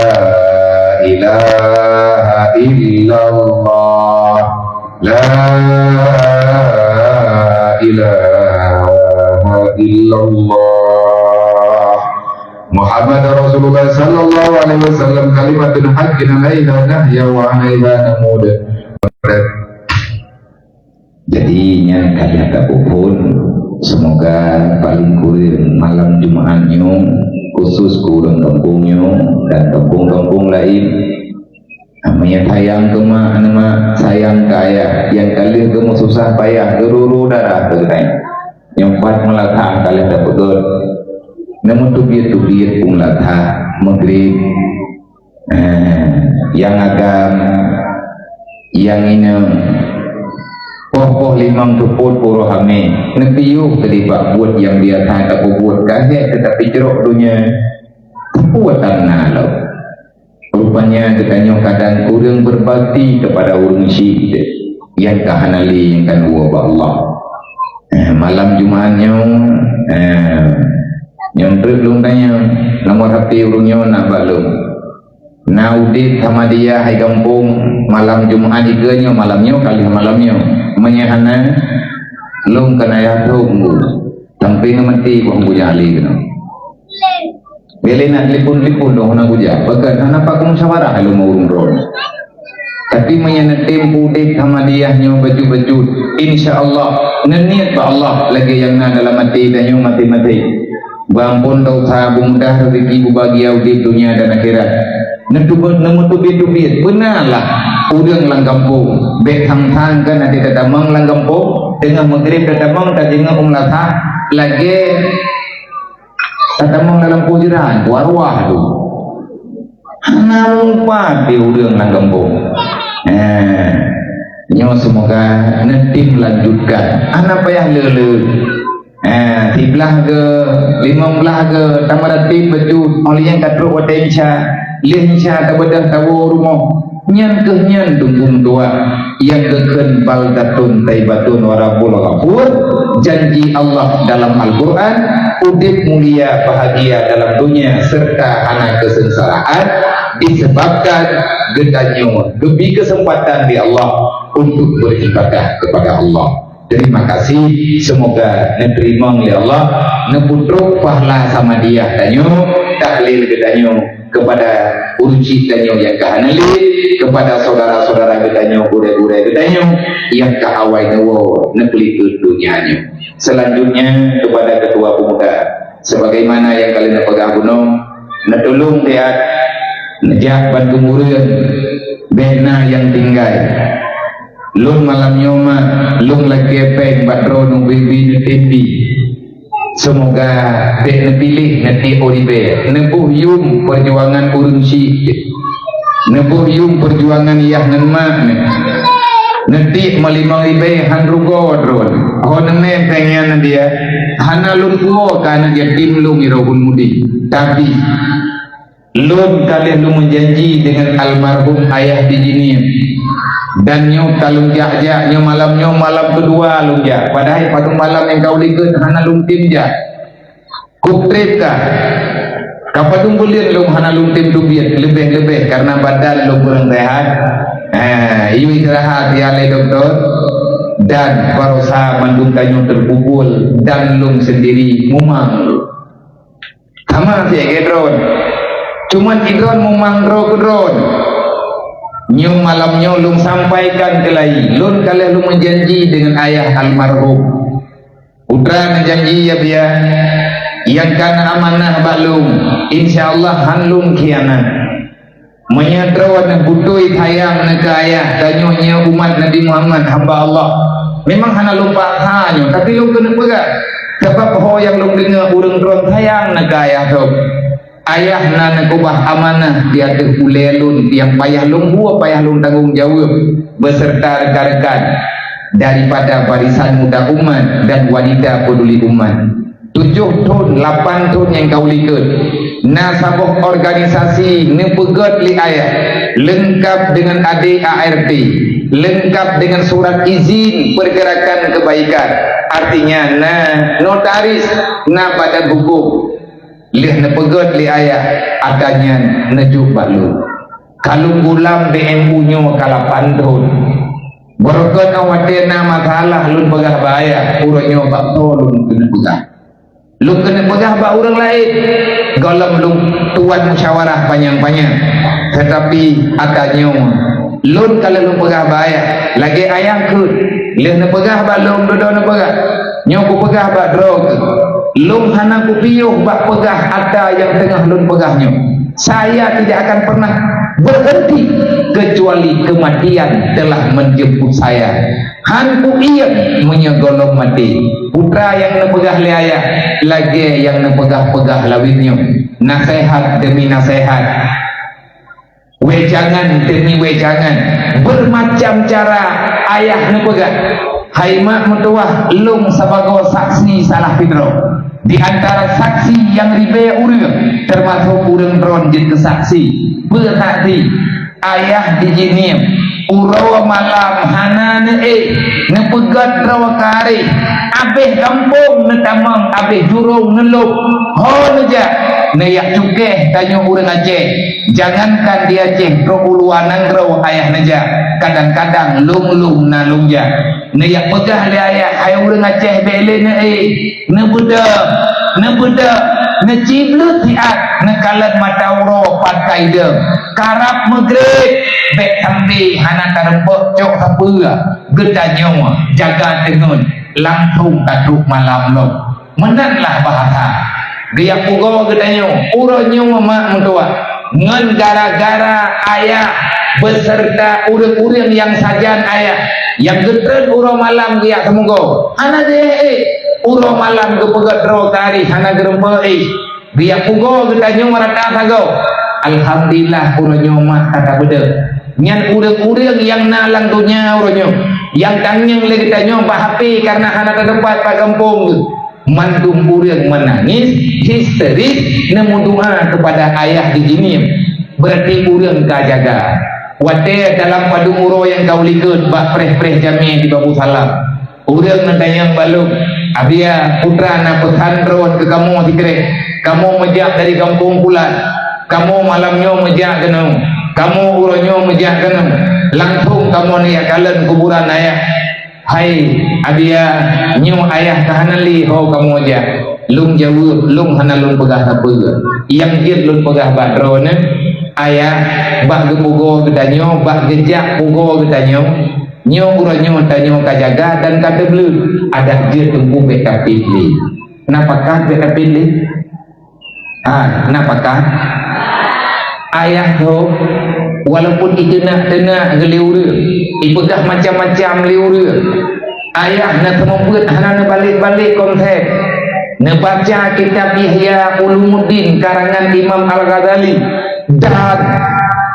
ilaha illallah. La ilaha illallah. Muhammad Rasulullah sallallahu alaihi wasallam, kalimatun haqqin alaiha nahya wa alaiha namut. Jadi, nyan ka lheueh tapeuphon, semoga paling kureueng malam Jumaat nyoe, khusus keu ureueng gampông nyoe dan gampông-gampông laén, meunyo sayang keu mak, aneuk mak, sayang keu ayah, nyang ka lheueh geumeususah payah, geururu darah keu geutanyoe. Nyoe pat meulasah ka lheueh tapeugöt. Neumeuteubiet-teubiet u meulasah, meugrib. Eh, nyang agam, nyang inong, poh-poh limong seupôt uroe hamé, neupiôh teuh bak buet nyang biasa tapeubuet, ka hék teutapi jrok donya. Peue tan na lom. Rupanya geutanyoe kadang kureueng berbakti kepada ureueng syik nyang ka hana lé, nyang ka neuwoe bak Allah. Eh, malam Jumaat nyoe, eh, nyoe treuk lôn tanyong, nomor H P ureueng nyoe na bak lôn. Na udeb Samadiyah hai gampông, malam Jumaat jih nyoe, malam nyoe ka lheueh malam nyoe. Meunyo hana, lôn keuneuk yah tunggu sampai neumaté boh bujang alé keunoe. Bèk lé na telepon-telepon lôn hana kujak. Pakon? Hana pat kumusyawarah lôn ngon ureueng droe. Tapi meunyo neutem udeb Samadiyah nyoe bacut-bacut, insya Allah, neuniet bak Allah lagèe nyang na dalam até tanyoe maséng-maséng. Beuampôn dosa, beumudah rezeki, beubahagia udeb donya dan akhirat. Neuteubiet, neumeuteubiet-teubiet. Beuna lah ureueng lam gampông. Bèk sang-sang kan até tatamong lam gampông, teungoh meugrib tatamong tadeungoe u meulasah lagèe tatamong lam lampôh jiran, arwah tu. Hana mupat di ureueng lam gampông. Eh, nyoe seumoga neutem lanjutkan. Hana payah le-le. Eh, siblaih geu, limong blaih geu, tamaratim bacut, óh lheueh nyan ka trok watèe Isya, lheueh Isya tabeudôh tawoe rumoh. Nyan keuh nyan dum-dum dua nyang geukheun baldatun thaibatun wa rabbun ghafur, janji Allah dalam Al-Qur'an, udeb mulia bahagia dalam dunia serta hana kesengsaraan disebabkan geutanyoe geubri keuseumpatan lé Allah untuk beribadah kepada Allah. Terima kasih, semoga neuteurimong lé Allah, neupeutrok pahala Samadiyah tanyoe, tahlil geutanyoe, kepada ureueng syik tanyoe nyang ka hana lé, kepada saudara-saudara geutanyoe, gurèe-gurèe geutanyoe nyang ka awai neuwoe neukeulikot donya nyoe. Selanjutnya kepada ketua pemuda, sebagaimana nyang ka lheueh neupeugah bunoe, neutulông siat, neujak bantu ureueng, bèk na nyang tinggai. Lôn malam nyoe mak, lôn lakèe pèng bak droeneuh bi-bi neutem bi. Seumoga bèk neupiléh neutiek u ribèe, neuboh yuem peujuangan ureueng syik, neuboh yuem peujuangan yah ngon mak nyoe. Neutiek meulimong ribèe han rugoe droe. Ho neumè pèng nyan dia, hana lôn puwoe keu aneuk yatim lôn i Rohul Mudi. Tapi lôn ka lheueh lôn meujanji deungon almarhum ayah di jinie. Dan nyoe ka lôn jak-jak, nyoe malam nyoe malam keudua lôn jak. Padahai padum malam nyang ka u likot hana lôn tem jak. Kok trép ka. Ka padum buleuen lôn hana lôn tem teubiet, leubeh-leubeh karena badan lôn kurang sehat. Ha, yue istirahat ya lé dokto. Dan barosa mandum tanyoe teupukul dan lôn sendiri mumang lôn. Sama siat lagèe droen. Cuman sidroen mumang droe keu droen. Nyoe malam nyoe lôn sampaikan keulayi, lôn ka lheueh lôn meujanji deungon ayah almarhum. Putra neujanji, ya biya, nyang ka na amanah bak lôn, insya Allah han lôn khianat. Meunyoe droeneuh beutôi sayang neuh keu ayah, tanyoe nyoe umat Nabi Muhammad, hamba Allah, memang hana lôn paksa nyoe, tapi lôn keuneuk peugah. Sabab ho nyang lôn deungoe ureueng droen sayang neuh keu ayah lôn. Ayah na neukeubah amanah di ateueh ulèe lôn nyang payah lôn buet, payah lôn tanggong jaweueb, beserta rekan-rekan daripada Barisan Muda Umat dan Wanita Peduli Umat. Tujoh thon, lapan thon nyang ka ulikot, na saboh organisasi neupeugèt lé ayah, leungkap deungon adé A R T, leungkap deungon surat izin pergerakan kebaikan, artinya na notaris, na badan hukum. Lheueh neupeugèt lé ayah, ata nyan neujok bak lôn. Ka lôn gulam B M U nyoe ka lapan thon. Beureukat watèe na masalah lôn peugah bak ayah, uroe nyoe bak droe lôn keuneuk peugah. Lôn keuneuk peugah bak ureueng laén, gohlom lôn tuan musyawarah panyang-panyang. Teutapi ata nyoe lôn ka lheueh lôn peugah bak ayah, lagèe ayah kheun, lheueh neupeugah bak lôn, dudoe neupeugah. Nyoe kupeugah bak droe keuh, lôn hana kupiôh bak peugah ata nyang teungoh lôn peugah nyoe. Saya tidak akan pernah berhenti kecuali kematian telah menjemput saya. Han kuieng meunyoe gohlom maté. Putra nyang neupeugah lé ayah, lagèe nyang neupeugah-peugah lawét nyoe, naseuhat demi naseuhat. Wejangan demi wejangan, beumacam cara ayah neupeugah. Hai mak meutuwah, lôn sabagoe saksi salah sidroe. Di antara saksi nyang ribèe ureueng, teumasok ureueng droen jeuet keu saksi. Peue saksi? Ayah di Jeunieb, uroe malam hana neuéh, neupeugèt droe keu arèh, abéh gampông neutamong, abéh jurông neulôb. Ho neujak, neujak cukéh tanyoe ureueng Aceh. Jangankan di Aceh, trok u luwa nanggroe ayah neujak, kadang-kadang lôn-lôn na lôn jak. Neujak peugah lé ayah, "Hai ureueng Aceh, bèk lé neuéh, neubeudôh, neubeudôh, neucibleut siat, neukalon mata uroe pat ka idong. Karab meugreb, bèk sampé hana tareumpok cok sapeue, geutanyoe jaga teungeut, langsông ka trok malam lom." Meunan lah bahasa. Geujak pugoe geutanyoe, uroe nyoe mak meutuwah, ngon gara-gara ayah beserta ureueng-ureueng nyang sajan ayah, nyang geutreun uroe malam geujak teumeugöt. Hana geuéh-éh, uroe malam geupeugöt droe keu arèh hana geureumpok éh. Geujak pugoe geutanyoe rata sagoe. Alhamdulillah, uroe nyoe mak ka tabeudôh. Nyan ureueng-ureueng nyang na lam donya uroe nyoe, nyang tanyong lé geutanyoe bak H P kareuna hana tateupat bak gampông geuh. Mandum ureueng meunangis, histeris, neumeudoa keupada ayah di Jeunieb. Beurati ureueng ka jaga. Watèe dalam padum uroe nyang ka ulikot bak preh-preh jamèe di Babu Salam. Ureueng neutanyong bak lôn, "Abiya, putra na peusan droen keu kamoe sikrek. Kamoe meujak dari gampông Pulan. Kamoe malam nyoe meujak keunoe. Kamoe uroe nyoe meujak keunoe. Langsông kamoe neujak kalon kuburan ayah." "Hai, Abiya, nyoe ayah ka hana lé ho kamoe jak." Lôn jaweueb, lôn hana lôn peugah sapeue. Nyang jeuet lôn peugah bak droeneuh, ayah, bak geupugoe geutanyoe, bak geujak pugoe geutanyoe, nyoe uroe nyoe tanyoe ka jaga dan ka teubleut. Adak jeuet teungku bèk tapit lé. Na pakat bèk tapit lé? Ah, na pakat? Ayah tho, walaupun iteunak-teunak lé ureueng, ipeugah macam-macam lé ureueng, ayah na teumeubeuet hana neubalek-balek konsep. Neubaca kitab Ihya Ulumuddin karangan Imam Al-Ghazali dan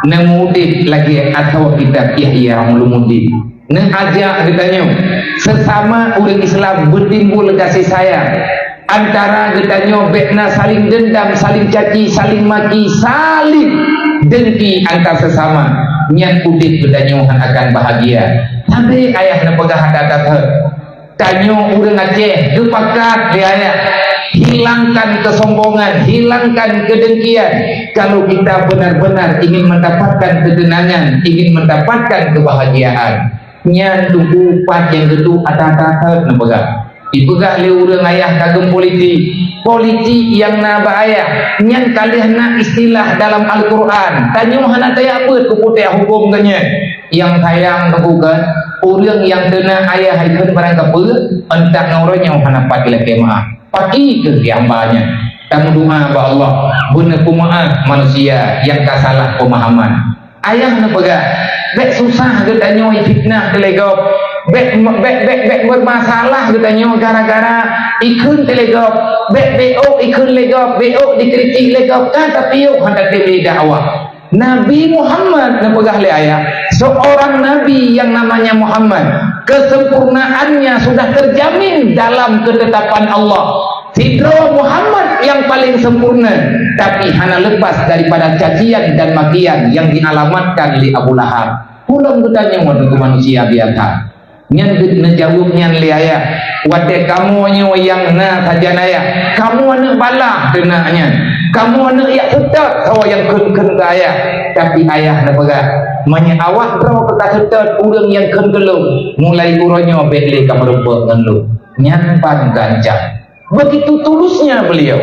neumuudép lagèe atô kitab Ihya Ulumuddin. Neuajak geutanyoe, seusama ureueng Islam beutimbul gaséh sayang. Antara geutanyoe bèk na saling deundam, saling caci, saling maki, saling dengki antar sesama. Nyan udép geutanyoe hana akan bahagia. Sabé ayah neupeugah that-that that. Tanyoe ureueng Aceh geupakat lé ayah, hilangkan kesombongan, hilangkan kedengkian. Kalau kita benar-benar ingin mendapatkan ketenangan, ingin mendapatkan kebahagiaan, Nyan tuku pat nyang geuduek ata-ata thot neupeugah. Ipeugah lé ureuëng ayah kageuem politik. Politik nyang na bak ayah, nyan ka lheueh na istilah dalam Al-Quran. Tanyoe hana tajak beuet keu putéh hukôm geuh nyan. Nyang sayang teuku kan, ureuëng nyang teuna ayah ikheun barang kapeue, euntak ngon uroe nyoe hana pat ilakée meuáh. Paki keuh di hamba nyan. Tameudoá bak Allah, beuneupeumaáh manusia nyang ka salah peumahaman. Ayah neupeugah, bék susah geutanyoe ifitnah teuh lé gob. Bék, bék, bék, bék beurmasalah geutanyoe gara-gara ikheun teuh lé gob. Bék béok ikheun lé gob, béok dikritik lé gob, ka tapiôh hana tatem lé dakwah. Nabi Muhammad neupeugah lé ayah, seorang nabi yang namanya Muhammad, kesempurnaannya sudah terjamin dalam ketetapan Allah. Sidroe Muhammad nyang paleng sempurna, tapi hana lepas daripada cacian dan makian nyang dialamatkan lé Abu Lahab. Ulôn geutanyoe ngon manusia biasa. Nyan geuneujaweueb nyan lé ayah, watée kamoe nyoe nyang na sajan ayah, kamoe aneuëk bala teunak nyan. Kamoe aneuëk jak seutôt saboh nyang kheun-kheun keu ayah. Tapi ayah neupeugah, meunyoe awak droe ka seutôt ureuëng nyang kheun keu lôn, mulai uroe nyoe bék lé kameureumpok ngon lôn. Nyan ban gancang. Begitu tulusnya beliau.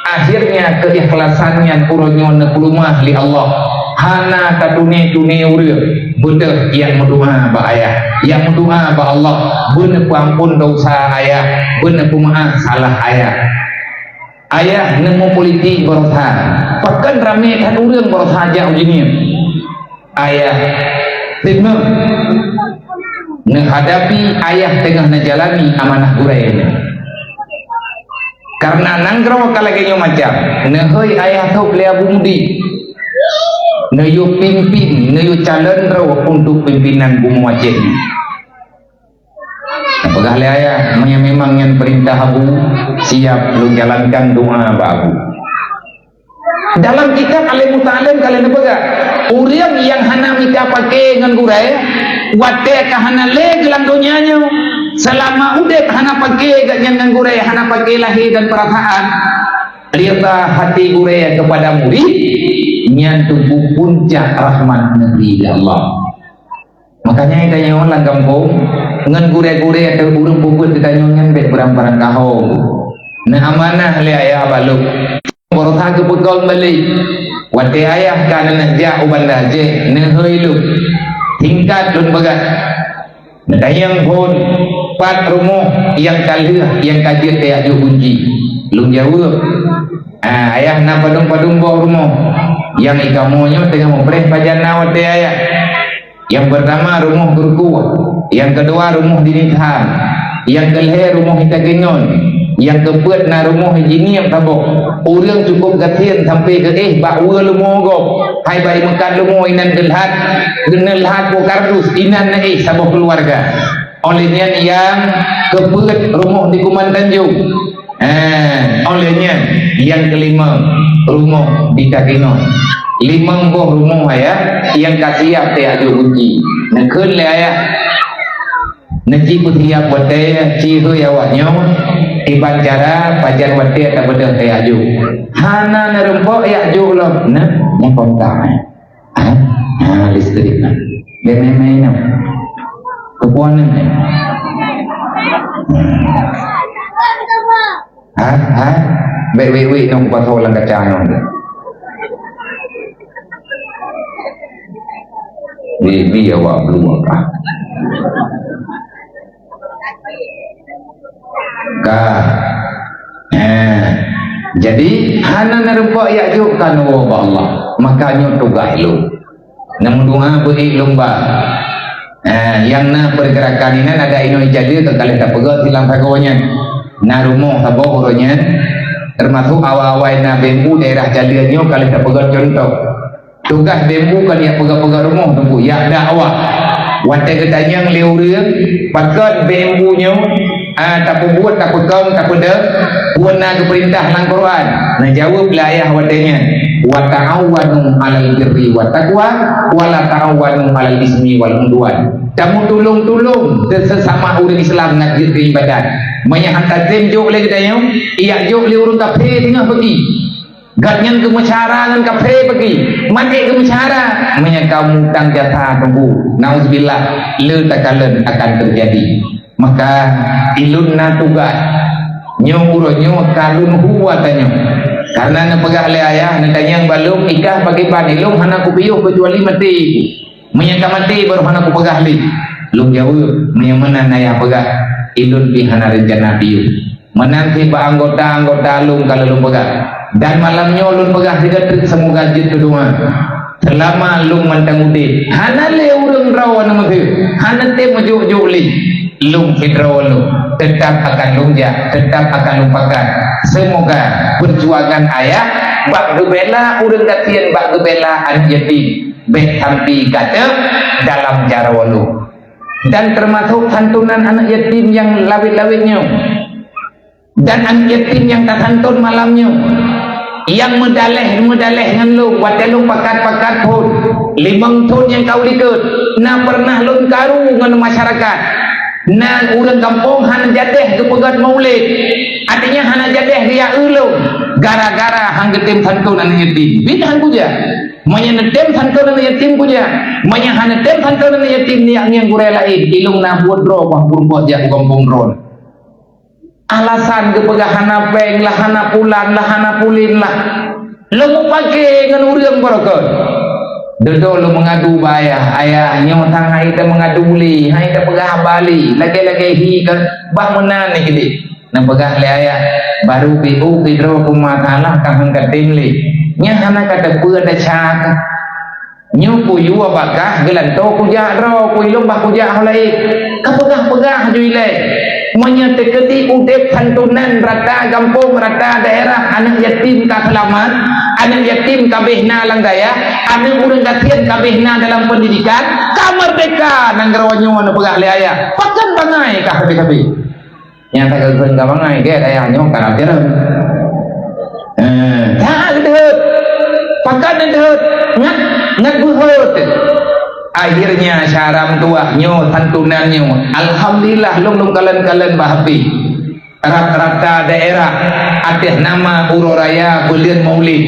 Akhirnya keikhlasan nyan uroe nyoe neupeuleumah lé Allah. Hana tatuné-tuné ureuëng, beudôh nyang meudoá bak ayah, nyang meudoá bak Allah, beuneupeuampon desya ayah, beuneupeumaáh salah ayah. Ayah neumeupolitik baroesa, pakon ramé that ureuëng baroesa jak u jih nyan. Ayah teungoh neuhadapi ayah teungoh neujalani amanah gurée nyan. Karena nanggroe ka lagée nyoe macam, neuhôi ayah thôb lé Abu Mudi, neuyue pimpin, neuyue calon droe untuk pimpinan bumoe Aceh. Peugah lé ayah, meunyoe memang nyan peurintah Abu, siap lôn jalankan doá bak Abu. Dalam kitab Alim Muta'alim ka lheueh neupeugah, ureuëng nyang hana mita paké ngon gurée, watée ka hana lé geulam donya nyoe, seulama udeb hana paké geuh nyan ngon gurée, hana paké lahé dan peurasaan, rida hati gurée kepada murid, nyan teungku puncak rahmat neubri lé Allah. Makanya geutanyoe lam gampông ngon gurée-gurée atau ureuëng peubuet geutanyoe nyan bék beurang-beurang kahong. Neuamanah lé ayah bak lôn. Baroesa geupeugah balik. Watée ayah ka neuneuk jak u Banda Aceh, neuhôi lôn. Tingkat lôn peugah. Neutanyong phon, pat rumoh nyang ka lheueh nyang ka jeuet tajak jok gunci? Lôn jaweueb, "Ah, ayah na padum-padum boh rumoh. Nyang ikamoe nyoe teungoh mupreh pajan na watée ayah." Nyang peurtama rumoh Geurukoh, nyang keudua rumoh di Nitham, nyang keulhée rumoh Ita Gingon, nyang keupeuet na rumoh Injinier saboh. Ureuëng cukôp gasien sampoe geuéh bak weue leumo gob, hai bak imeukat leumo inan geulhat, geuneulhat boh kardus inan neuéh saboh keuluwarga. Óh lheueh nyan nyang keupeuet rumoh di Kuman Tanjong. Eh, óh lheueh nyan, nyang keulimong, rumoh di Taginong. Limong boh rumoh ayah nyang ka siap teuh aju gunci. Neukheun lé ayah, neuci peusiap watée ci hôi awak nyoe, iban cara pajan watée tabeudôh teuh aju. Hana neureumpok jak aju lom. Nah, nyang kontak, eh. Ha? Ha, listrik na. Dia main-main tau. Kepuan ni. Ha? Ha? Wek-wek-wek nong kupasoe lam kaca nong. Bibi awak belum apa. Ka. Eh. Jadi, hana neureumpok jak jok ka neuwoe bak Allah. Maka nyoe tugaih lôn. Neumeudoá beuék lôn ba. Eh, nyang na peurgeurakan inan adak inoe ijaleue ka ka lheueh tapeugah silang sagoe nyan. Na rumoh saboh uroe nyan, teumasok awai-awai na beuémbu daerah jaleue nyoe ka lheueh tapeugah cuntoh. Tugaih beuémbu kon jak peugah-peugah rumoh teungku, jak dakwah. Watée geutanyong lé ureuëng, pakon beuémbu nyoe, ah, tapeubuet, tapeukong, tapeudong, buet na geupeurintah lam Quran? Neujaweueb lé ayah watée nyan, "Wa ta'awanu 'alal birri wat taqwa, wa la ta'awanu 'alal ismi wal 'udwan." Tameutulông-tulông sesama ureuëng Islam ngon jeuet keu ibadat. Meunyoe han tatem jok lé geutanyoe, jak jok lé ureuëng kafé teungoh peugi. Gobnyan geumeusyara ngon kafé peugi, maté geumeusyara. Meunyoe kamoe utang jasa Teungku, nauzubillah, le takalon akan teujadi. Maka ilôn na tugaih. Nyoe uroe nyoe ka lôn hu ata nyoe. Karena neupeugah lé ayah, neutanyong bak lôn, "Ikah pakriban?" "Ilôn hana kupiôh keucuali maté." "Meunyoe ka maté baru hana kupeugah lé." Lôn jaweueb, "Meunyoe meunan ayah peugah, ilôn pih hana reuncana piôh." Meunan cit bak anggota-anggota lôn ka lôn peugah. Dan malam nyoe lôn peugah sigoe teuk, seumoga jeuet keu doa. Seulama lôn mantong udeb, hana lé ureuëng droe ngon meuseu, hana tem meujok-jok lé. Lôn sidroe lôn, teutap akan lôn jak, teutap akan lôn pakat. Seumoga peujuangan ayah bak geubela ureuëng gasien, bak geubela aneuk yatim, bék sampai ka teuk dalam jaroe lôn. Dan teumasok santunan aneuk yatim nyang lawét-lawét nyoe. Dan aneuk yatim nyang tasanton malam nyoe, nyang meudaléh-meudaléh ngon lôn, watée lôn pakat-pakat phon, limong thon nyang ka u likot, na peureunah lôn karu ngon masyarakat. Na ureuëng gampông hana jadéh geupeugét maulid, artinya hana jadéh geujak eu lôn, gara-gara han geutem santon aneuk yatim. Biet han kujak. Meunyoe neutem santon aneuk yatim kujak, meunyoe hana tem santon aneuk yatim, neujak ngieng gurée laén, ilôn na buet droe bah peurumpok jak u gampông droe. Alasan geupeugah hana péng lah, hana pulan lah, hana pulin lah. Lôn mupake ngon ureuëng barokon. Dudoe lôn meungadu bak ayah, "Ayah, nyoe sang hai tameungadu lé, hai tapeugah haba lé, lagée-lagée hi ka bah meunan nyoe keudeh." Neupeugah lé ayah, "Baru piôh sidroe keu masalah ka han ka tem lé. Nyan hana ka teupeue desya kah?" Nyoe kuyue bakah geulantoe kujak droe, kuilong bah kujak ho laén. Kapeugah-peugah ju ilée. Meunyoe teukeudi udeb santunan rata gampông, rata daerah, aneuk yatim ka seulamat, aneuk yatim ka béh na lam dayah, aneuk ureuëng gasien ka béh na dalam peundidikan, ka meurdeka nanggroe nyoe neupeugah lé ayah. Pakon bangai kah sabe-sabe? Nyang ka geukeuen ka bangai, gét ayah nyoe ka rab jareueng. Eh, tak deuhot. Pakat deuhot. Ngat, ngat beuhot. Akhirnya, syara meutuwah nyoe, santunan nyoe. Alhamdulillah, lôn lôn kalon-kalon bah habéh. Rata-rata daerah ateueh nama uroe raya buleuen Maulid.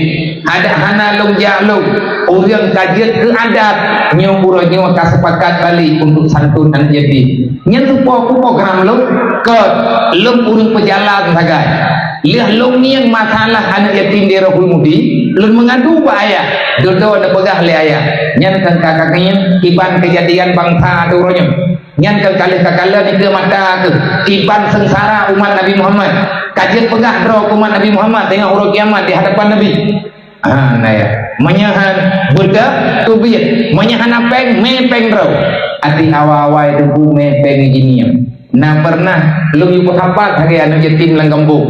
Adak hana lôn jak lôn, ureuëng ka jeuet keu adat, nyoe uroe nyoe ka seupakat balek untuk santun aneuk yatim. Nyan teupeu program lôn, keu lôn ureuëng peujalan sagai. Lheueh lôn ngieng masalah aneuk yatim di Rohul Mudi, lôn meungadu bak ayah, dudoe neupeugah lé ayah. Nyan kan ka kakeunyang kiban keujadian bansa ateueh uroe nyoe. Nyan kan ka lheueh takalon dikeue mata keuh, kiban seungsara umat Nabi Muhammad. Ka jeuet peugah droe keu umat Nabi Muhammad teungoh uroe kiamat di hadapan Nabi. Ha, na ya. Meunyoe han beudôh, teubiet. Meunyoe hana péng, mé péng droe. Até awai-awai teungku mé péng jih nyan. Na peureunah lôn yue peusapat lagée aneuk yatim lam gampông.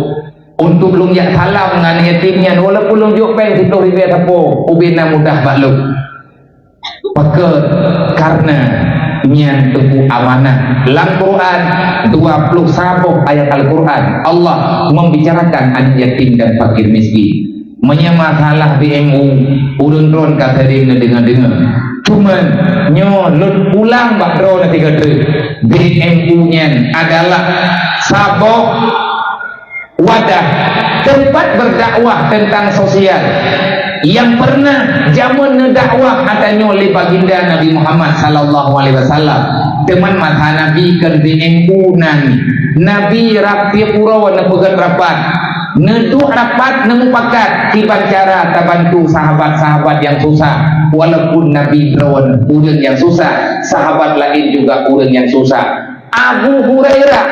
Untuk lôn jak salam ngon aneuk yatim nyan, walaupun lôn jok péng siplôh ribée sapo, ubé na mudah bak lôn. Pakon? Karena nyan teupeu amanah. Lam Quran, dua puluh saboh ayat Al-Quran, Allah membicarakan aneuk yatim dan fakir miskin. Meunyoe masalah B M U, ureuëng droen ka sering neudeungoe-deungoe. Cuman, nyoe lôn ulang bak droeneuh sigoe treuk. B M U nyan adalah saboh wadah, tempat berdakwah tentang sosial, nyang pernah jameun neudakwah ata nyoe lé Baginda Nabi Muhammad sallallahu alaihi wasallam. Teuma masa Nabi kon B M U nan, Nabi rab tieb uroe neupeugét rapat, neuduek rapat neumupakat kiban cara tabantu sahabat-sahabat nyang susah. Walaupun Nabi droen ureuëng nyang susah, sahabat laén juga ureuëng nyang susah. Abu Hurairah,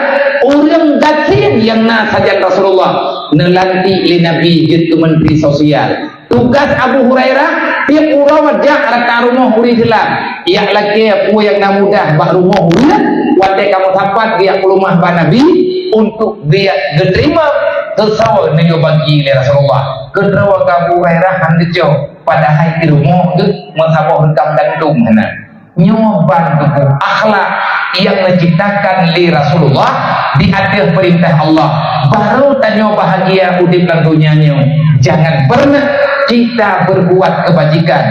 ureuëng gasien nyang na sajan Rasulullah, neulantik lé Nabi jeuet keu menteri sosial. Tugas Abu Hurairah, tieb uroe jak rata rumoh ureuëng Islam. Jak lakée peue nyang na mudah bak rumoh ureuëng, watée ka meusapat geujak peuleumah bak Nabi untuk geujak geuteurimong keusoe neujok bagi lé Rasulullah. Keudroe Abu Hurairah han geucok, padahai di rumoh geuh meusaboh reukam gandom hana. Nyoe ban teupeu akhlak nyang neuciptakan lé Rasulullah di ateueh peurintah Allah. Barô tanyoe bahagia udeb lam donya nyoe, jangan pernah kita berbuat kebajikan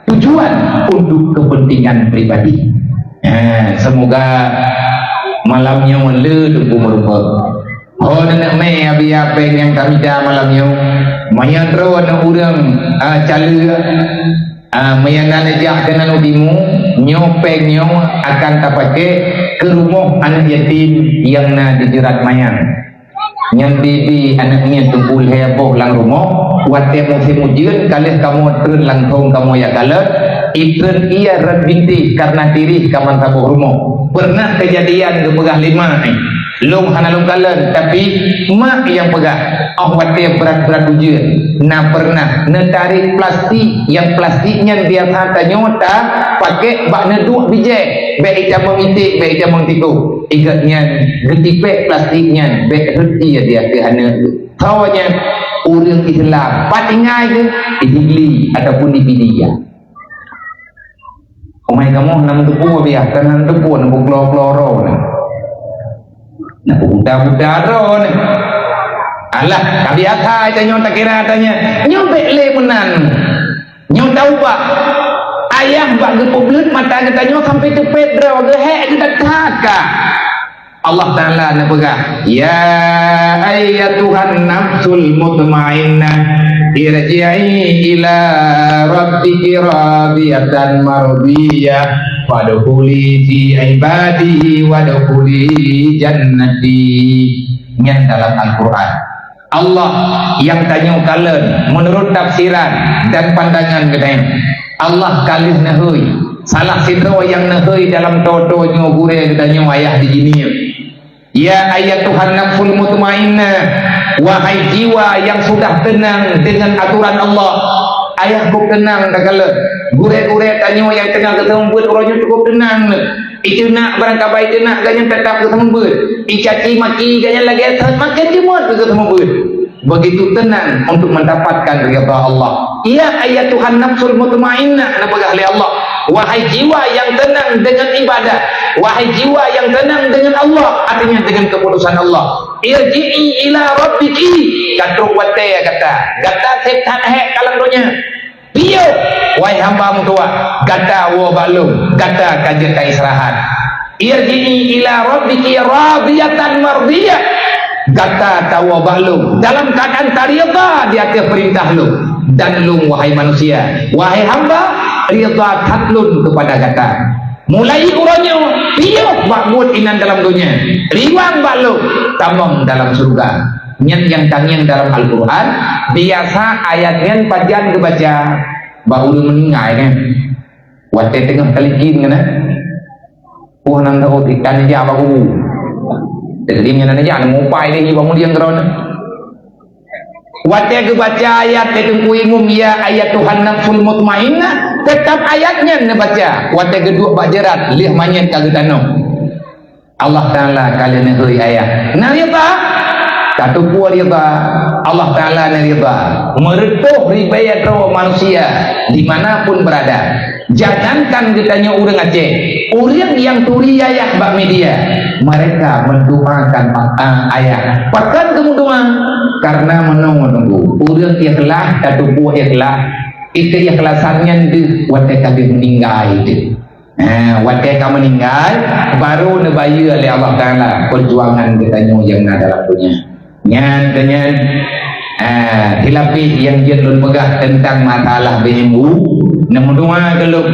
tujuan untuk kepentingan pribadi. Ha, semoga malam nyoe le teupeu meureumpok. Ho neuneuk mè, Abi, péng nyang tamita malam nyoe. Meunyoe droeneuh ureuëng, ah, caleuek, ah, meunyoe na neujak keunan u timu, nyoe péng nyoe akan tapaké keu rumoh aneuëk yatim nyang na di Jeurat Mayang. Nyan bibi aneuëk nyan teungku lhèe boh lam rumoh, watèe musém ujeuen, ka lheueh kamoe treun langsông kamoe jak kalon, itreun ié rot bintéh kareuna tirih ka meusaboh rumoh. Peureunah keujadian geupeugah lé mak nyan, lôn hana lôn kalon, tapi mak nyang peugah, óh watèe brat-brat ujeuen, na peureunah neutarek plastik, nyang plastik nyan biasa tanyoe tapaké bak neuduek bijèh, bèk itamong iték, bèk itamong tikôh. Ingat nyan, geutipék plastik nyan, bèk rhot ié di ateueh aneuëk. Tho nyan, ureuëng Islam, pat tinggai geuh, di Sigli ataupun di Pidie. Umai kamoe na meuteupue biah, kan na meuteupue, na beuklo-klo droe na. Na beubuta-buta droe na. Alah, ka biasa tanyoe takira tanyoe. Nyoe bèk lé meunan. Nyoe taubat. Ayah bak geupeubleuet mata geutanyoe sampai teupet droe, geuhèk geudat that ka. Allah Ta'ala neupeugah, "Ya ayyatuhan nafsul mutmainnah, irji'i ila rabbiki radiyatan mardiyah, fadkhuli fi ibadi wadkhuli jannati." Nyan dalam Al-Quran. Allah nyang tanyoe kalon meunurot tafsiran dan pandangan geutanyoe. Allah ka lheueh neuhôi. Salah sidroe nyang neuhôi dalam tô-tô nyoe gurèe geutanyoe ayah di jinie. Ya ayyatuhan nafsul mutmainnah, wahai jiwa yang sudah tenang dengan aturan Allah. Ayah cukup tenang takalon. Gurèe-gurèe tanyoe nyang teungoh geuseumeubeuet uroe nyoe cukup tenang. Iteunak barangkabai teunak gobnyan teutap geuseumeubeuet. Icaci maki gobnyan lagèe that maken jeuet geuseumeubeuet. Begitu tenang untuk mendapatkan ridha Allah. Ya ayyatuhan nafsul mutmainnah, neupeugah lé Allah, wahai jiwa yang tenang dengan ibadah, wahai jiwa yang tenang dengan Allah, artinya dengan keputusan Allah. Irji'i ila rabbiki, ka trok watèe gata. Gata sép that hèk ka lam donya. Piôh, wahai hamba meutuwah, gata woe bak lôn, gata ka jeuet ka istirahat. Irji'i ila rabbiki radiyatan mardiyah. Gata tawoe bak lôn dalam keuadaan taridha di ateueh peurintah lôn. Dan lôn, wahai manusia, wahai hamba, ridha that lôn keupada gata. Mulai uroe nyoe, piôh bak buet inan dalam donya, riwang bak lôn, tamong dalam syeuruga. Nyan nyang tangieng dalam Al-Quran, biasa ayat nyan pajan geubaca bak ureuëng meuninggai nyan. Watèe teungoh teulikén nyan, eh. Puih nan teuôt ikan jak bak kubu. Teulikén nyan jak, mupai lé bak mulieng keudroe. Watèe geubaca ayat lé Teungku Imum, "Ya ayyatuhan nafsul mutmainnah," teutap ayat nyan neubaca. Watèe geuduek bak jeurat, lheueh manyét ka geutanoh. Allah Ta'ala ka lheueh neuhôi ayah. Na ridha? Ka teupeue ridha? Allah Ta'ala na ridha. Meureutôh ribèe droe manusia di mana pun berada. Jangankan geutanyoe ureuëng Aceh, ureuëng nyang turi ayah bak media, mereka mendoakan, ah, ayah. Pakon geumeudoa? Karena meunoe Teungku, ureuëng ikhlas, ka teupeue ikhlas, ikheulasan nyan deuh watèe ka lheueh meuninggai deuh. Ha, watèe ka meuninggai, baru neubayeue lé Allah Ta'ala peujuangan geutanyoe nyang na dalam donya. Nyan keuh nyan, ah, silapeh nyang jeuet lôn peugah teuntang masalah B M U. Neumeudoa keu lôn,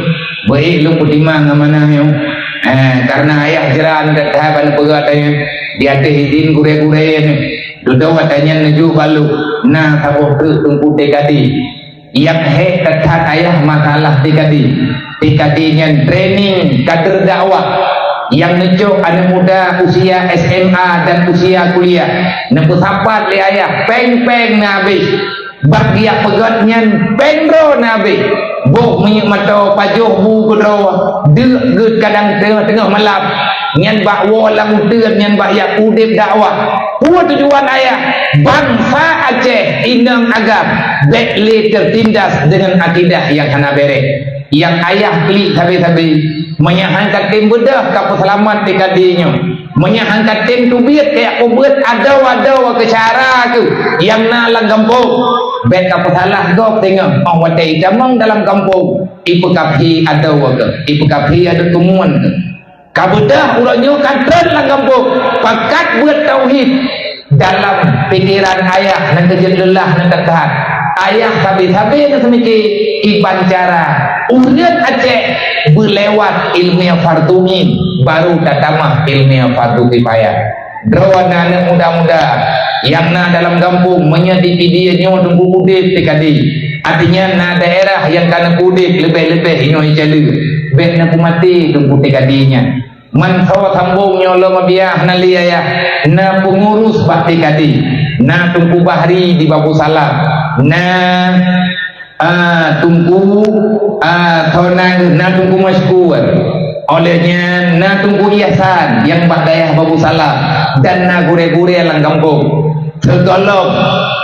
beuék lôn peutimang amanah nyoe. Ah, kareuna ayah jeuran that-that ban peugah tanyoe, di ateueh idin gurèe-gurèe nyoe. Dudoe watèe nyan neujok bak lôn, na saboh treuk Teungku T K D. Nyang hék that-that ayah masalah T K D. T K D nyan training kader dakwah nyang neucok aneuk muda usia S M A dan usia kuliah. Neupeusapat lé ayah, péng-péng neuhabéh. Bak geujak peugöt nyan péng droe neuhabéh. Boh minyeuk mata, pajoh bu keudroe, deuk geuet kadang teungoh-teungoh malam. Nyan bak woe lam uteuen, nyan bak jak udeb dakwah. Peue tujuan ayah? Bansa Aceh inong agam bèk lé teutindas deungon akidah nyang hana bèrèh. Nyang ayah klik sabe-sabe, meunyo han ka tem beudôh ka peuseulamat T K D nyoe. Meunyo han ka tem teubiet keu jak peubeuet adoe-adoe keu syedara keuh nyang na lam gampông, bèk ka peusalah gob teungoh. Óh watèe itamong dalam gampông, ipeukafé adoe keuh, ipeukafé adoe teumuan keuh. Ka beudôh uroe nyoe ka trön lam gampông, pakat beuet tauhid. Dalam pikiran ayah nyang keujeuet leuleh nyang teukat, ayah sabe-sabe neuseumike kiban cara ureuëng Aceh beulewat ilmu fardu ain, baru tatamah ilmu fardu kifayah. Droe na aneuëk muda-muda nyang na dalam gampông, meunyoe di Pidie nyoe teungku udeb tikadi, artinya na daerah nyang ka neupeu udeb leubeh-leubeh nyoe ica leueb, bék neupeumaté teungku tikadi nyan. Meusawa sambong nyoe lom biah na li ayah, na peungurus bak tikadi, na Teungku Bahri di Babu Salam, na, ah, Teungku, ah, Thonang, na Teungku Masykur. Oleh nyan na Teungku Ihsan nyang bak dayah Babu Salam dan na gurée-gurée lam gampông. Sigohlom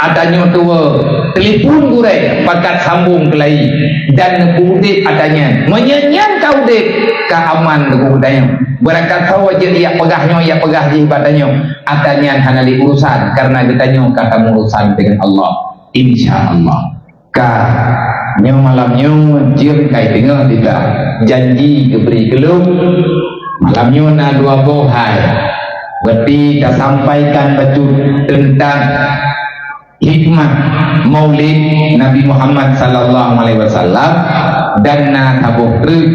ata nyoe tuwoe, telepon gurée pakat sambong keulayi dan neupeu udeb ata nyan. Meunyoe nyan ka udeb, ka aman teungku geutanyoe. Beurangkat sawa jeuet yak peugah nyoe, yak peugah jih bak tanyoe, ata nyan hana lé urusan, karena geutanyoe ka tamurusan dengan Allah. Insya Allah. Ka, nyoe malam nyoe jeuem kai deungoe teuka janji geubri keu lôn. Malam nyoe na dua boh hai. Berarti tasampaikan bacut teuntang hikmah Maulid Nabi Muhammad sallallahu alaihi wasallam dan na saboh treuk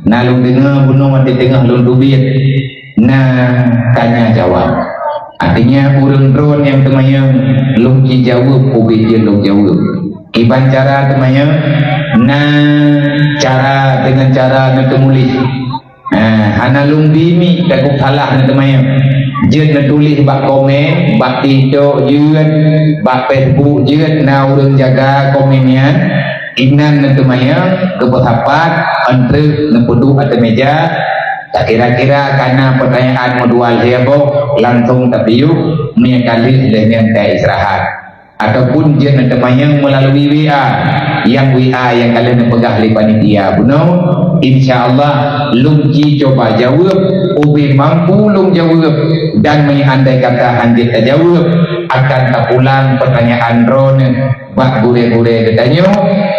na lôn deungoe bunoe watée teungoh lôn teubiet na tanya jawab. Artinya ureuëng droe nyang teumanyong lôn jijaweueb ubit jeuet lôn jaweueb. Kiban cara teumanyong na cara dengan cara neuteumuléh. Ha, hana lôn bi mi takot salah na teumanyong. Jeuet neutuléh bak komen, bak TikTok jeuet, bak Facebook jeuet na ureuëng jaga komen nyan. Inan na teumanyong geupeusapat, eunteuk neupeuduek ateueh meja. Takira-kira kana peutanyaan meudua lhée boh langsong tapiôh, meunyoe ka lheueh lheueh nyan ka istirahat. Ataupun jeuet na teumanyong meulalui WA, nyang WA nyang ka lheueh neupeugah lé panitia bunoe, insya Allah lôn jicoba jaweueb, ubé mampu lôn jaweueb, dan meunyoe andai kata hana jeuet tajaweueb, akan tapulang peutanyaan droeneuh bak gurée-gurée geutanyoe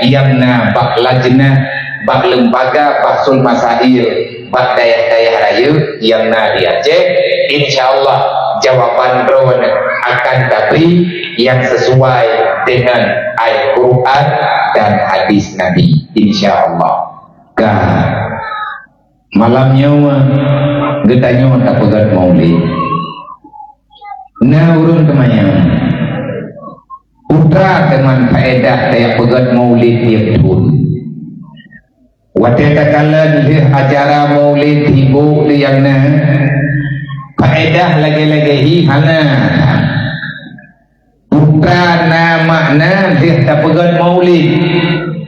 nyang na bak lajnah, bak lembaga bahsul masail, bak dayah-dayah rayeuk nyang na di Aceh, insya Allah jawaban droeneuh akan tabri nyang sesuai dengan Al-Quran dan hadis Nabi, insya Allah. Ka, malam nyoe geutanyoe tapeugét maulid. Na ureuëng teumanyong, peue teuma faedah tajak peugét maulid tieb thon? Watée takalon lheueh acara maulid hibôk lé nyang na, faedah lagée-lagée hi hana. Peue na makna lheueh tapeugét maulid?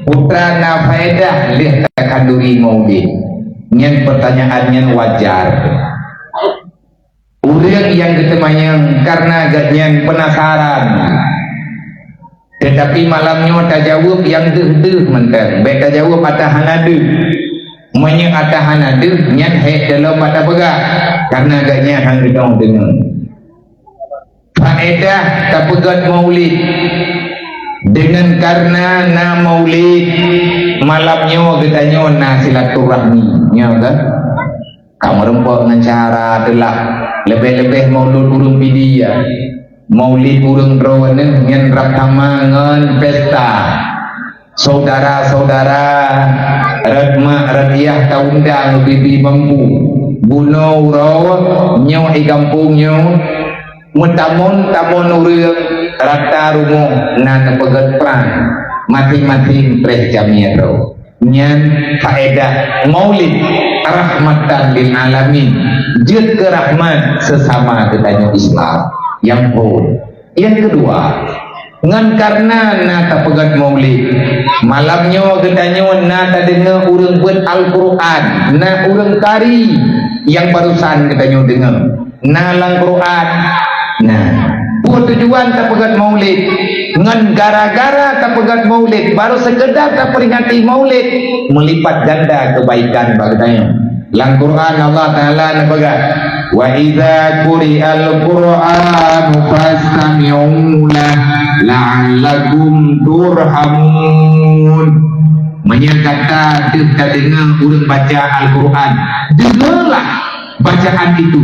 Peue na faedah lheueh takhanduri maulid? Nyan peutanyaan nyang wajar. Ureuëng nyang geuteumanyong kareuna geuhnyan peunasaran. Teutapi malam nyoe tajaweueb nyang deuh-deuh mantong. Bék tajaweueb ata hana deuh. Meunyoe ata hana deuh, nyan hék teulom bak tapeugah, kareuna geuhnyan han geudong deungoe. Faedah tapeugét maulid. Deungon kareuna na maulid, malam nyoe geutanyoe na silaturahmi. Nyoe kan? Ka meureumpok ngon syedara teulah, leubeh-leubeh maulud ureuëng Pidie. Maulid ureuëng droeneuh nyan rab sama ngon pesta. Syedara-syedara, rot mak rot yah taundang bibi mampu. Bunoe uroe nyoe i gampông nyoe, meutamon-tamon ureuëng rata rumoh na neupeugét prang, maséng-maséng preh jamé droe. Nyan faedah maulid rahmatan lil alamin, jeuet keu rahmat seusama geutanyoe Islam. Nyang phôn. Nyang keudua, ngon kareuna na tapeugét maulid, malam nyoe geutanyoe na tadeungoe ureuëng beuet Al-Quran, na ureuëng kari nyang barusan geutanyoe deungoe. Na lam Quran. Nah, peue tujuan tapeugét maulid? Ngon gara-gara tapeugét maulid, baru seukeudar taperingati maulid, meulipat ganda keubaikan bak geutanyoe. Lam Quran Allah Taala neupeugah, "Wa idza quri'al Qur'anu fastami'u lah la'allakum turhamun." Meunyoe gata deuh tadeungoe ureuëng baca Al-Quran, deungoelah bacaan itu.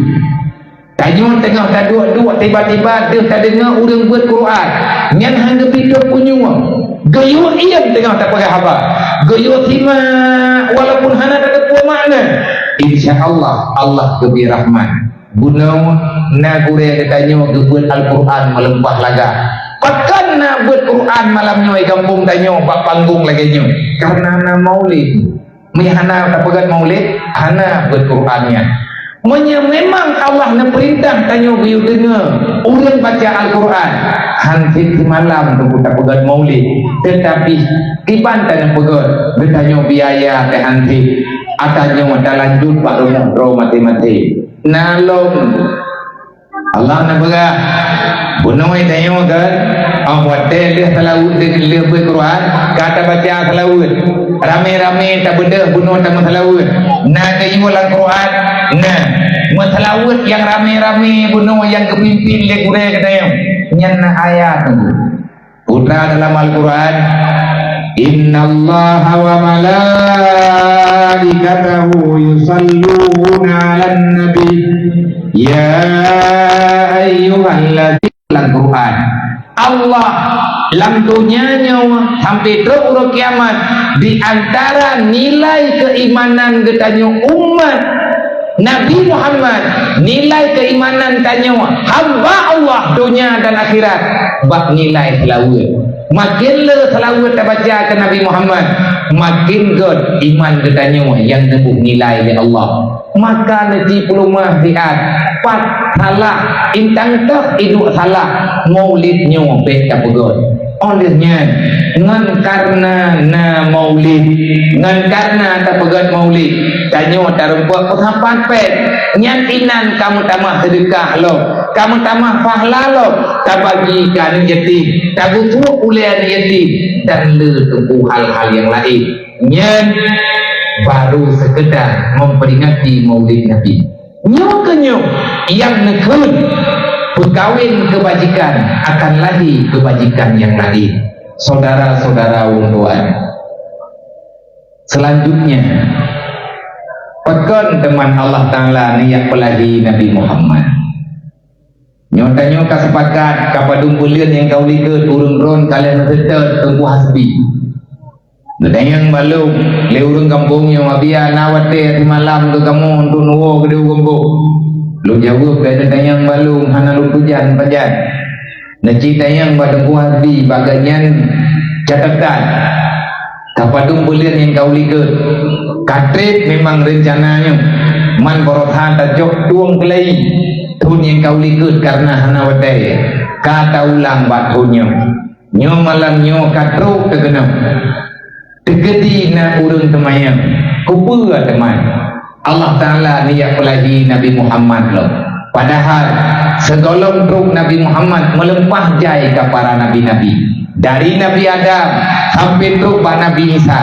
Tanyoe teungoh taduek-duek, tiba-tiba deuh tadeungoe ureuëng beuet Quran. Nyan han geupitôp punyueng. Geuyue iem teungoh tapeugah haba. Geuyue simak walaupun hana tateupeue makna. Insya Allah, Allah geubri rahmat. Bunoe na gurée geutanyoe geubeuet Al-Quran meulimpah lagak. Pakon na beuet Quran malam nyoe di gampông tanyoe bak panggong lagée nyoe? Karena na maulid. Meunyoe hana tapeugét maulid, hana beuet Quran nyan. Meunyoe memang Allah neupeurintah tanyoe geuyue deungoe ureuëng baca Al-Quran, han cit simalam teungku tapeugét maulid. Teutapi, kiban tanyoe peugét, geutanyoe biaya teuh han cit. Atanyoe talanjut bak rumoh droe maté-maté. Na lom Allah neupeugah, bunoe tanyoe kan, oh, watée lheueh seulaweuet, lheueh beuet Quran, ka tabaca seulaweuet. Ramé-ramé tabeudôh bunoe tameuseulaweuet. Na geuyue lam Quran, na. Meuseulaweuet nyang ramé-ramé bunoe nyang geupimpin lé gurée geutanyoe. Nyan na ayat teungku. Peue dalam Al-Quran, "Innallaha wa malaikatahu yusalluna 'alan nabi, ya ayyuhalladzina," lam Quran. Allah lam donya nyoe sampai trok uroe kiamat, di antara nilai keimanan geutanyoe umat Nabi Muhammad, nilai keimanan tanyoe hamba Allah donya dan akhirat bak nilai seulaweuet. Makin le seulaweuet tabaca keu Nabi Muhammad, makin gét iman geutanyoe nyang neuboh nilai lé Allah. Maka neuci peuleumah siat, pat salah, intang toh iduek salah, maulid nyoe bék tapeugét. Óh lheueh nyan, ngon kareuna na maulid, ngon kareuna tapeugét maulid, tanyoe tarumpok peusapat péng. Nyan inan ka meutamah seudeukah lom, ka meutamah pahala lom, tabagi keu aneuk yatim, tageupeubuet ulée aneuk yatim, dan le teungku hal-hal nyang laén. Nyan baru sekedar memperingati Maulid Nabi. Nyoe keuh nyoe nyang neukheun, peukawen keubajikan akan lahé keubajikan nyang laén. Saudara-saudara ulôn tuan, selanjutnya, pakon teuma Allah Taala neujak peulahé Nabi Muhammad? Nyoe tanyoe ka sepakat, ka padum buleuen nyang ka u likot ureuëng droen ka lheueh neuseutôt Teungku Hasbi. Neutanyong bak lôn lé ureuëng gampông nyoe, "Abi, na watée simalam keu kamoe untuk neuwoe keudeh u gampông?" Lôn jaweueb, "Bék neutanyong bak lôn, hana lôn tujan pajan." Neuci tanyong bak Teungku Hasbi, bak gobnyan catatan. Ka padum buleuen nyang ka u likot. Ka treb memang reuncana nyoe. Man baroesa tacok tueng keulayi thon nyang ka u likot kareuna hana watée. Ka taulang bak thon nyoe. Nyoe malam nyoe ka trok teukeunong. Teukeudi na ureuëng teumanyong, "Keupeue teuma Allah Taala neujak peulahé Nabi Muhammad lom?" Padahai sigohlom trok Nabi Muhammad meulimpah jai keu para nabi-nabi. Dari Nabi Adam sampai trok bak Nabi Isa,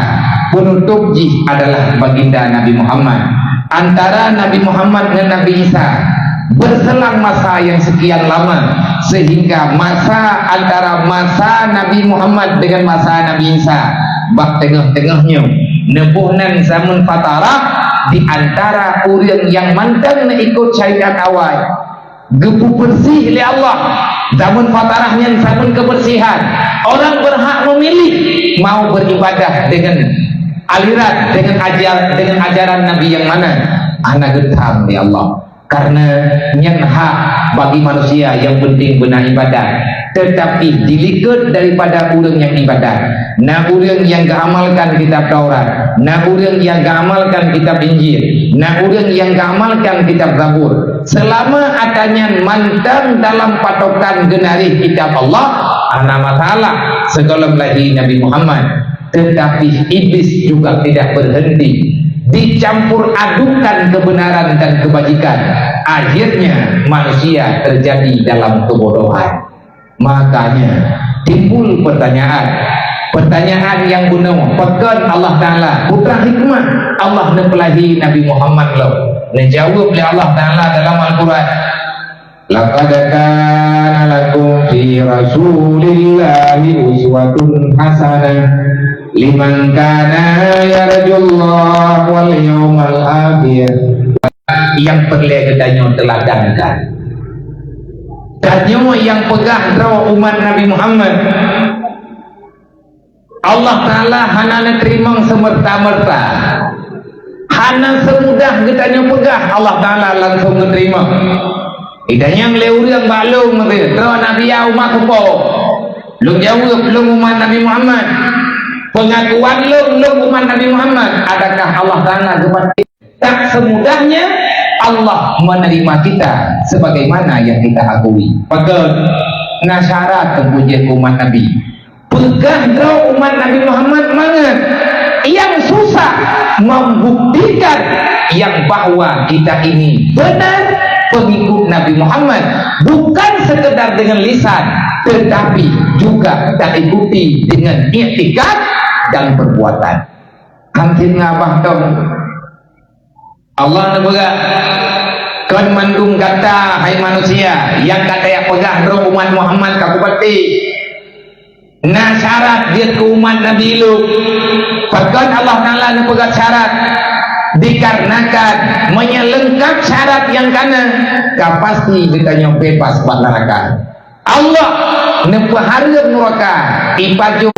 peunutôb jih adalah baginda Nabi Muhammad. Antara Nabi Muhammad ngon Nabi Isa berselang masa yang sekian lama, sehingga masa antara masa Nabi Muhammad dengan masa Nabi Isa bak teungoh-teungoh nyoe, neuboh nan zaman fatarah di antara ureuëng nyang mantong neuikot syariat awai, geupeubeureuséh lé Allah. Zaman fatarah nyan zaman keubeureusihan. Orang berhak memilih mau beribadah dengan aliran, dengan ajar, dengan ajaran Nabi yang mana. Hana geutam lé Allah. Karena nyan hak bagi manusia yang penting beuna ibadat. Tetapi di likot daripada ureuëng nyang ibadat, na ureuëng nyang geuamalkan kitab Taurat, na ureuëng nyang geuamalkan kitab Injil, na ureuëng nyang geuamalkan kitab Zabur. Selama atanyan mantong dalam patokan geunaréh kitab Allah, hana masalah sigohlom lahé Nabi Muhammad. Tetapi iblis juga tidak berhenti, dicampur adukan kebenaran dan kebajikan. Akhirnya manusia terjadi dalam kebodohan. Makanya timbul pertanyaan. Pertanyaan nyang bunoe, pakon Allah Taala, peue hikmah Allah neupeulahé Nabi Muhammad lom? Neujaweueb lé Allah Taala dalam Al-Quran, "Laqad kana lakum fi Rasulillahi uswatun hasanah liman kana yarjullaha wal yawmal akhir." Nyang peureulée geutanyoe teuladankan. Tanyoe nyang peugah droe umat Nabi Muhammad, Allah Ta'ala hana neuteurimong seumeurta-meurta. Hana seumudah geutanyoe peugah, Allah Ta'ala langsong neuteurimong. Itanyong lé ureuëng bak lôn, "Droe Nabi ya umat kupo?" Lôn jaweueb, "Lôn umat Nabi Muhammad." Peungakuan lôn, lôn umat Nabi Muhammad, adakah Allah Ta'ala geupatéh? Tak semudahnya Allah menerima kita sebagaimana yang kita akui. Pakon? Na syarat teungku jeuet umat Nabi. Peugah droe umat Nabi Muhammad mangat. Yang susah membuktikan yang bahwa kita ini benar pengikut Nabi Muhammad, bukan sekedar dengan lisan, tetapi juga taikuti dengan iktikad dan perbuatan. Hantin ngabah tong. Allah neupeugah, "Kon mandum gata, hai manusia, nyang gata nyang peugah droe umat Muhammad ka kupatéh. Na syarat jeuet keu umat Nabi lôn." Pakon Allah Ta'ala neupeugah syarat? Dikarenakan meunyoe leungkap syarat nyang kana, ka pasti geutanyoe beubaih bak neuraka. Allah neupeuhareuem neuraka, ipajoh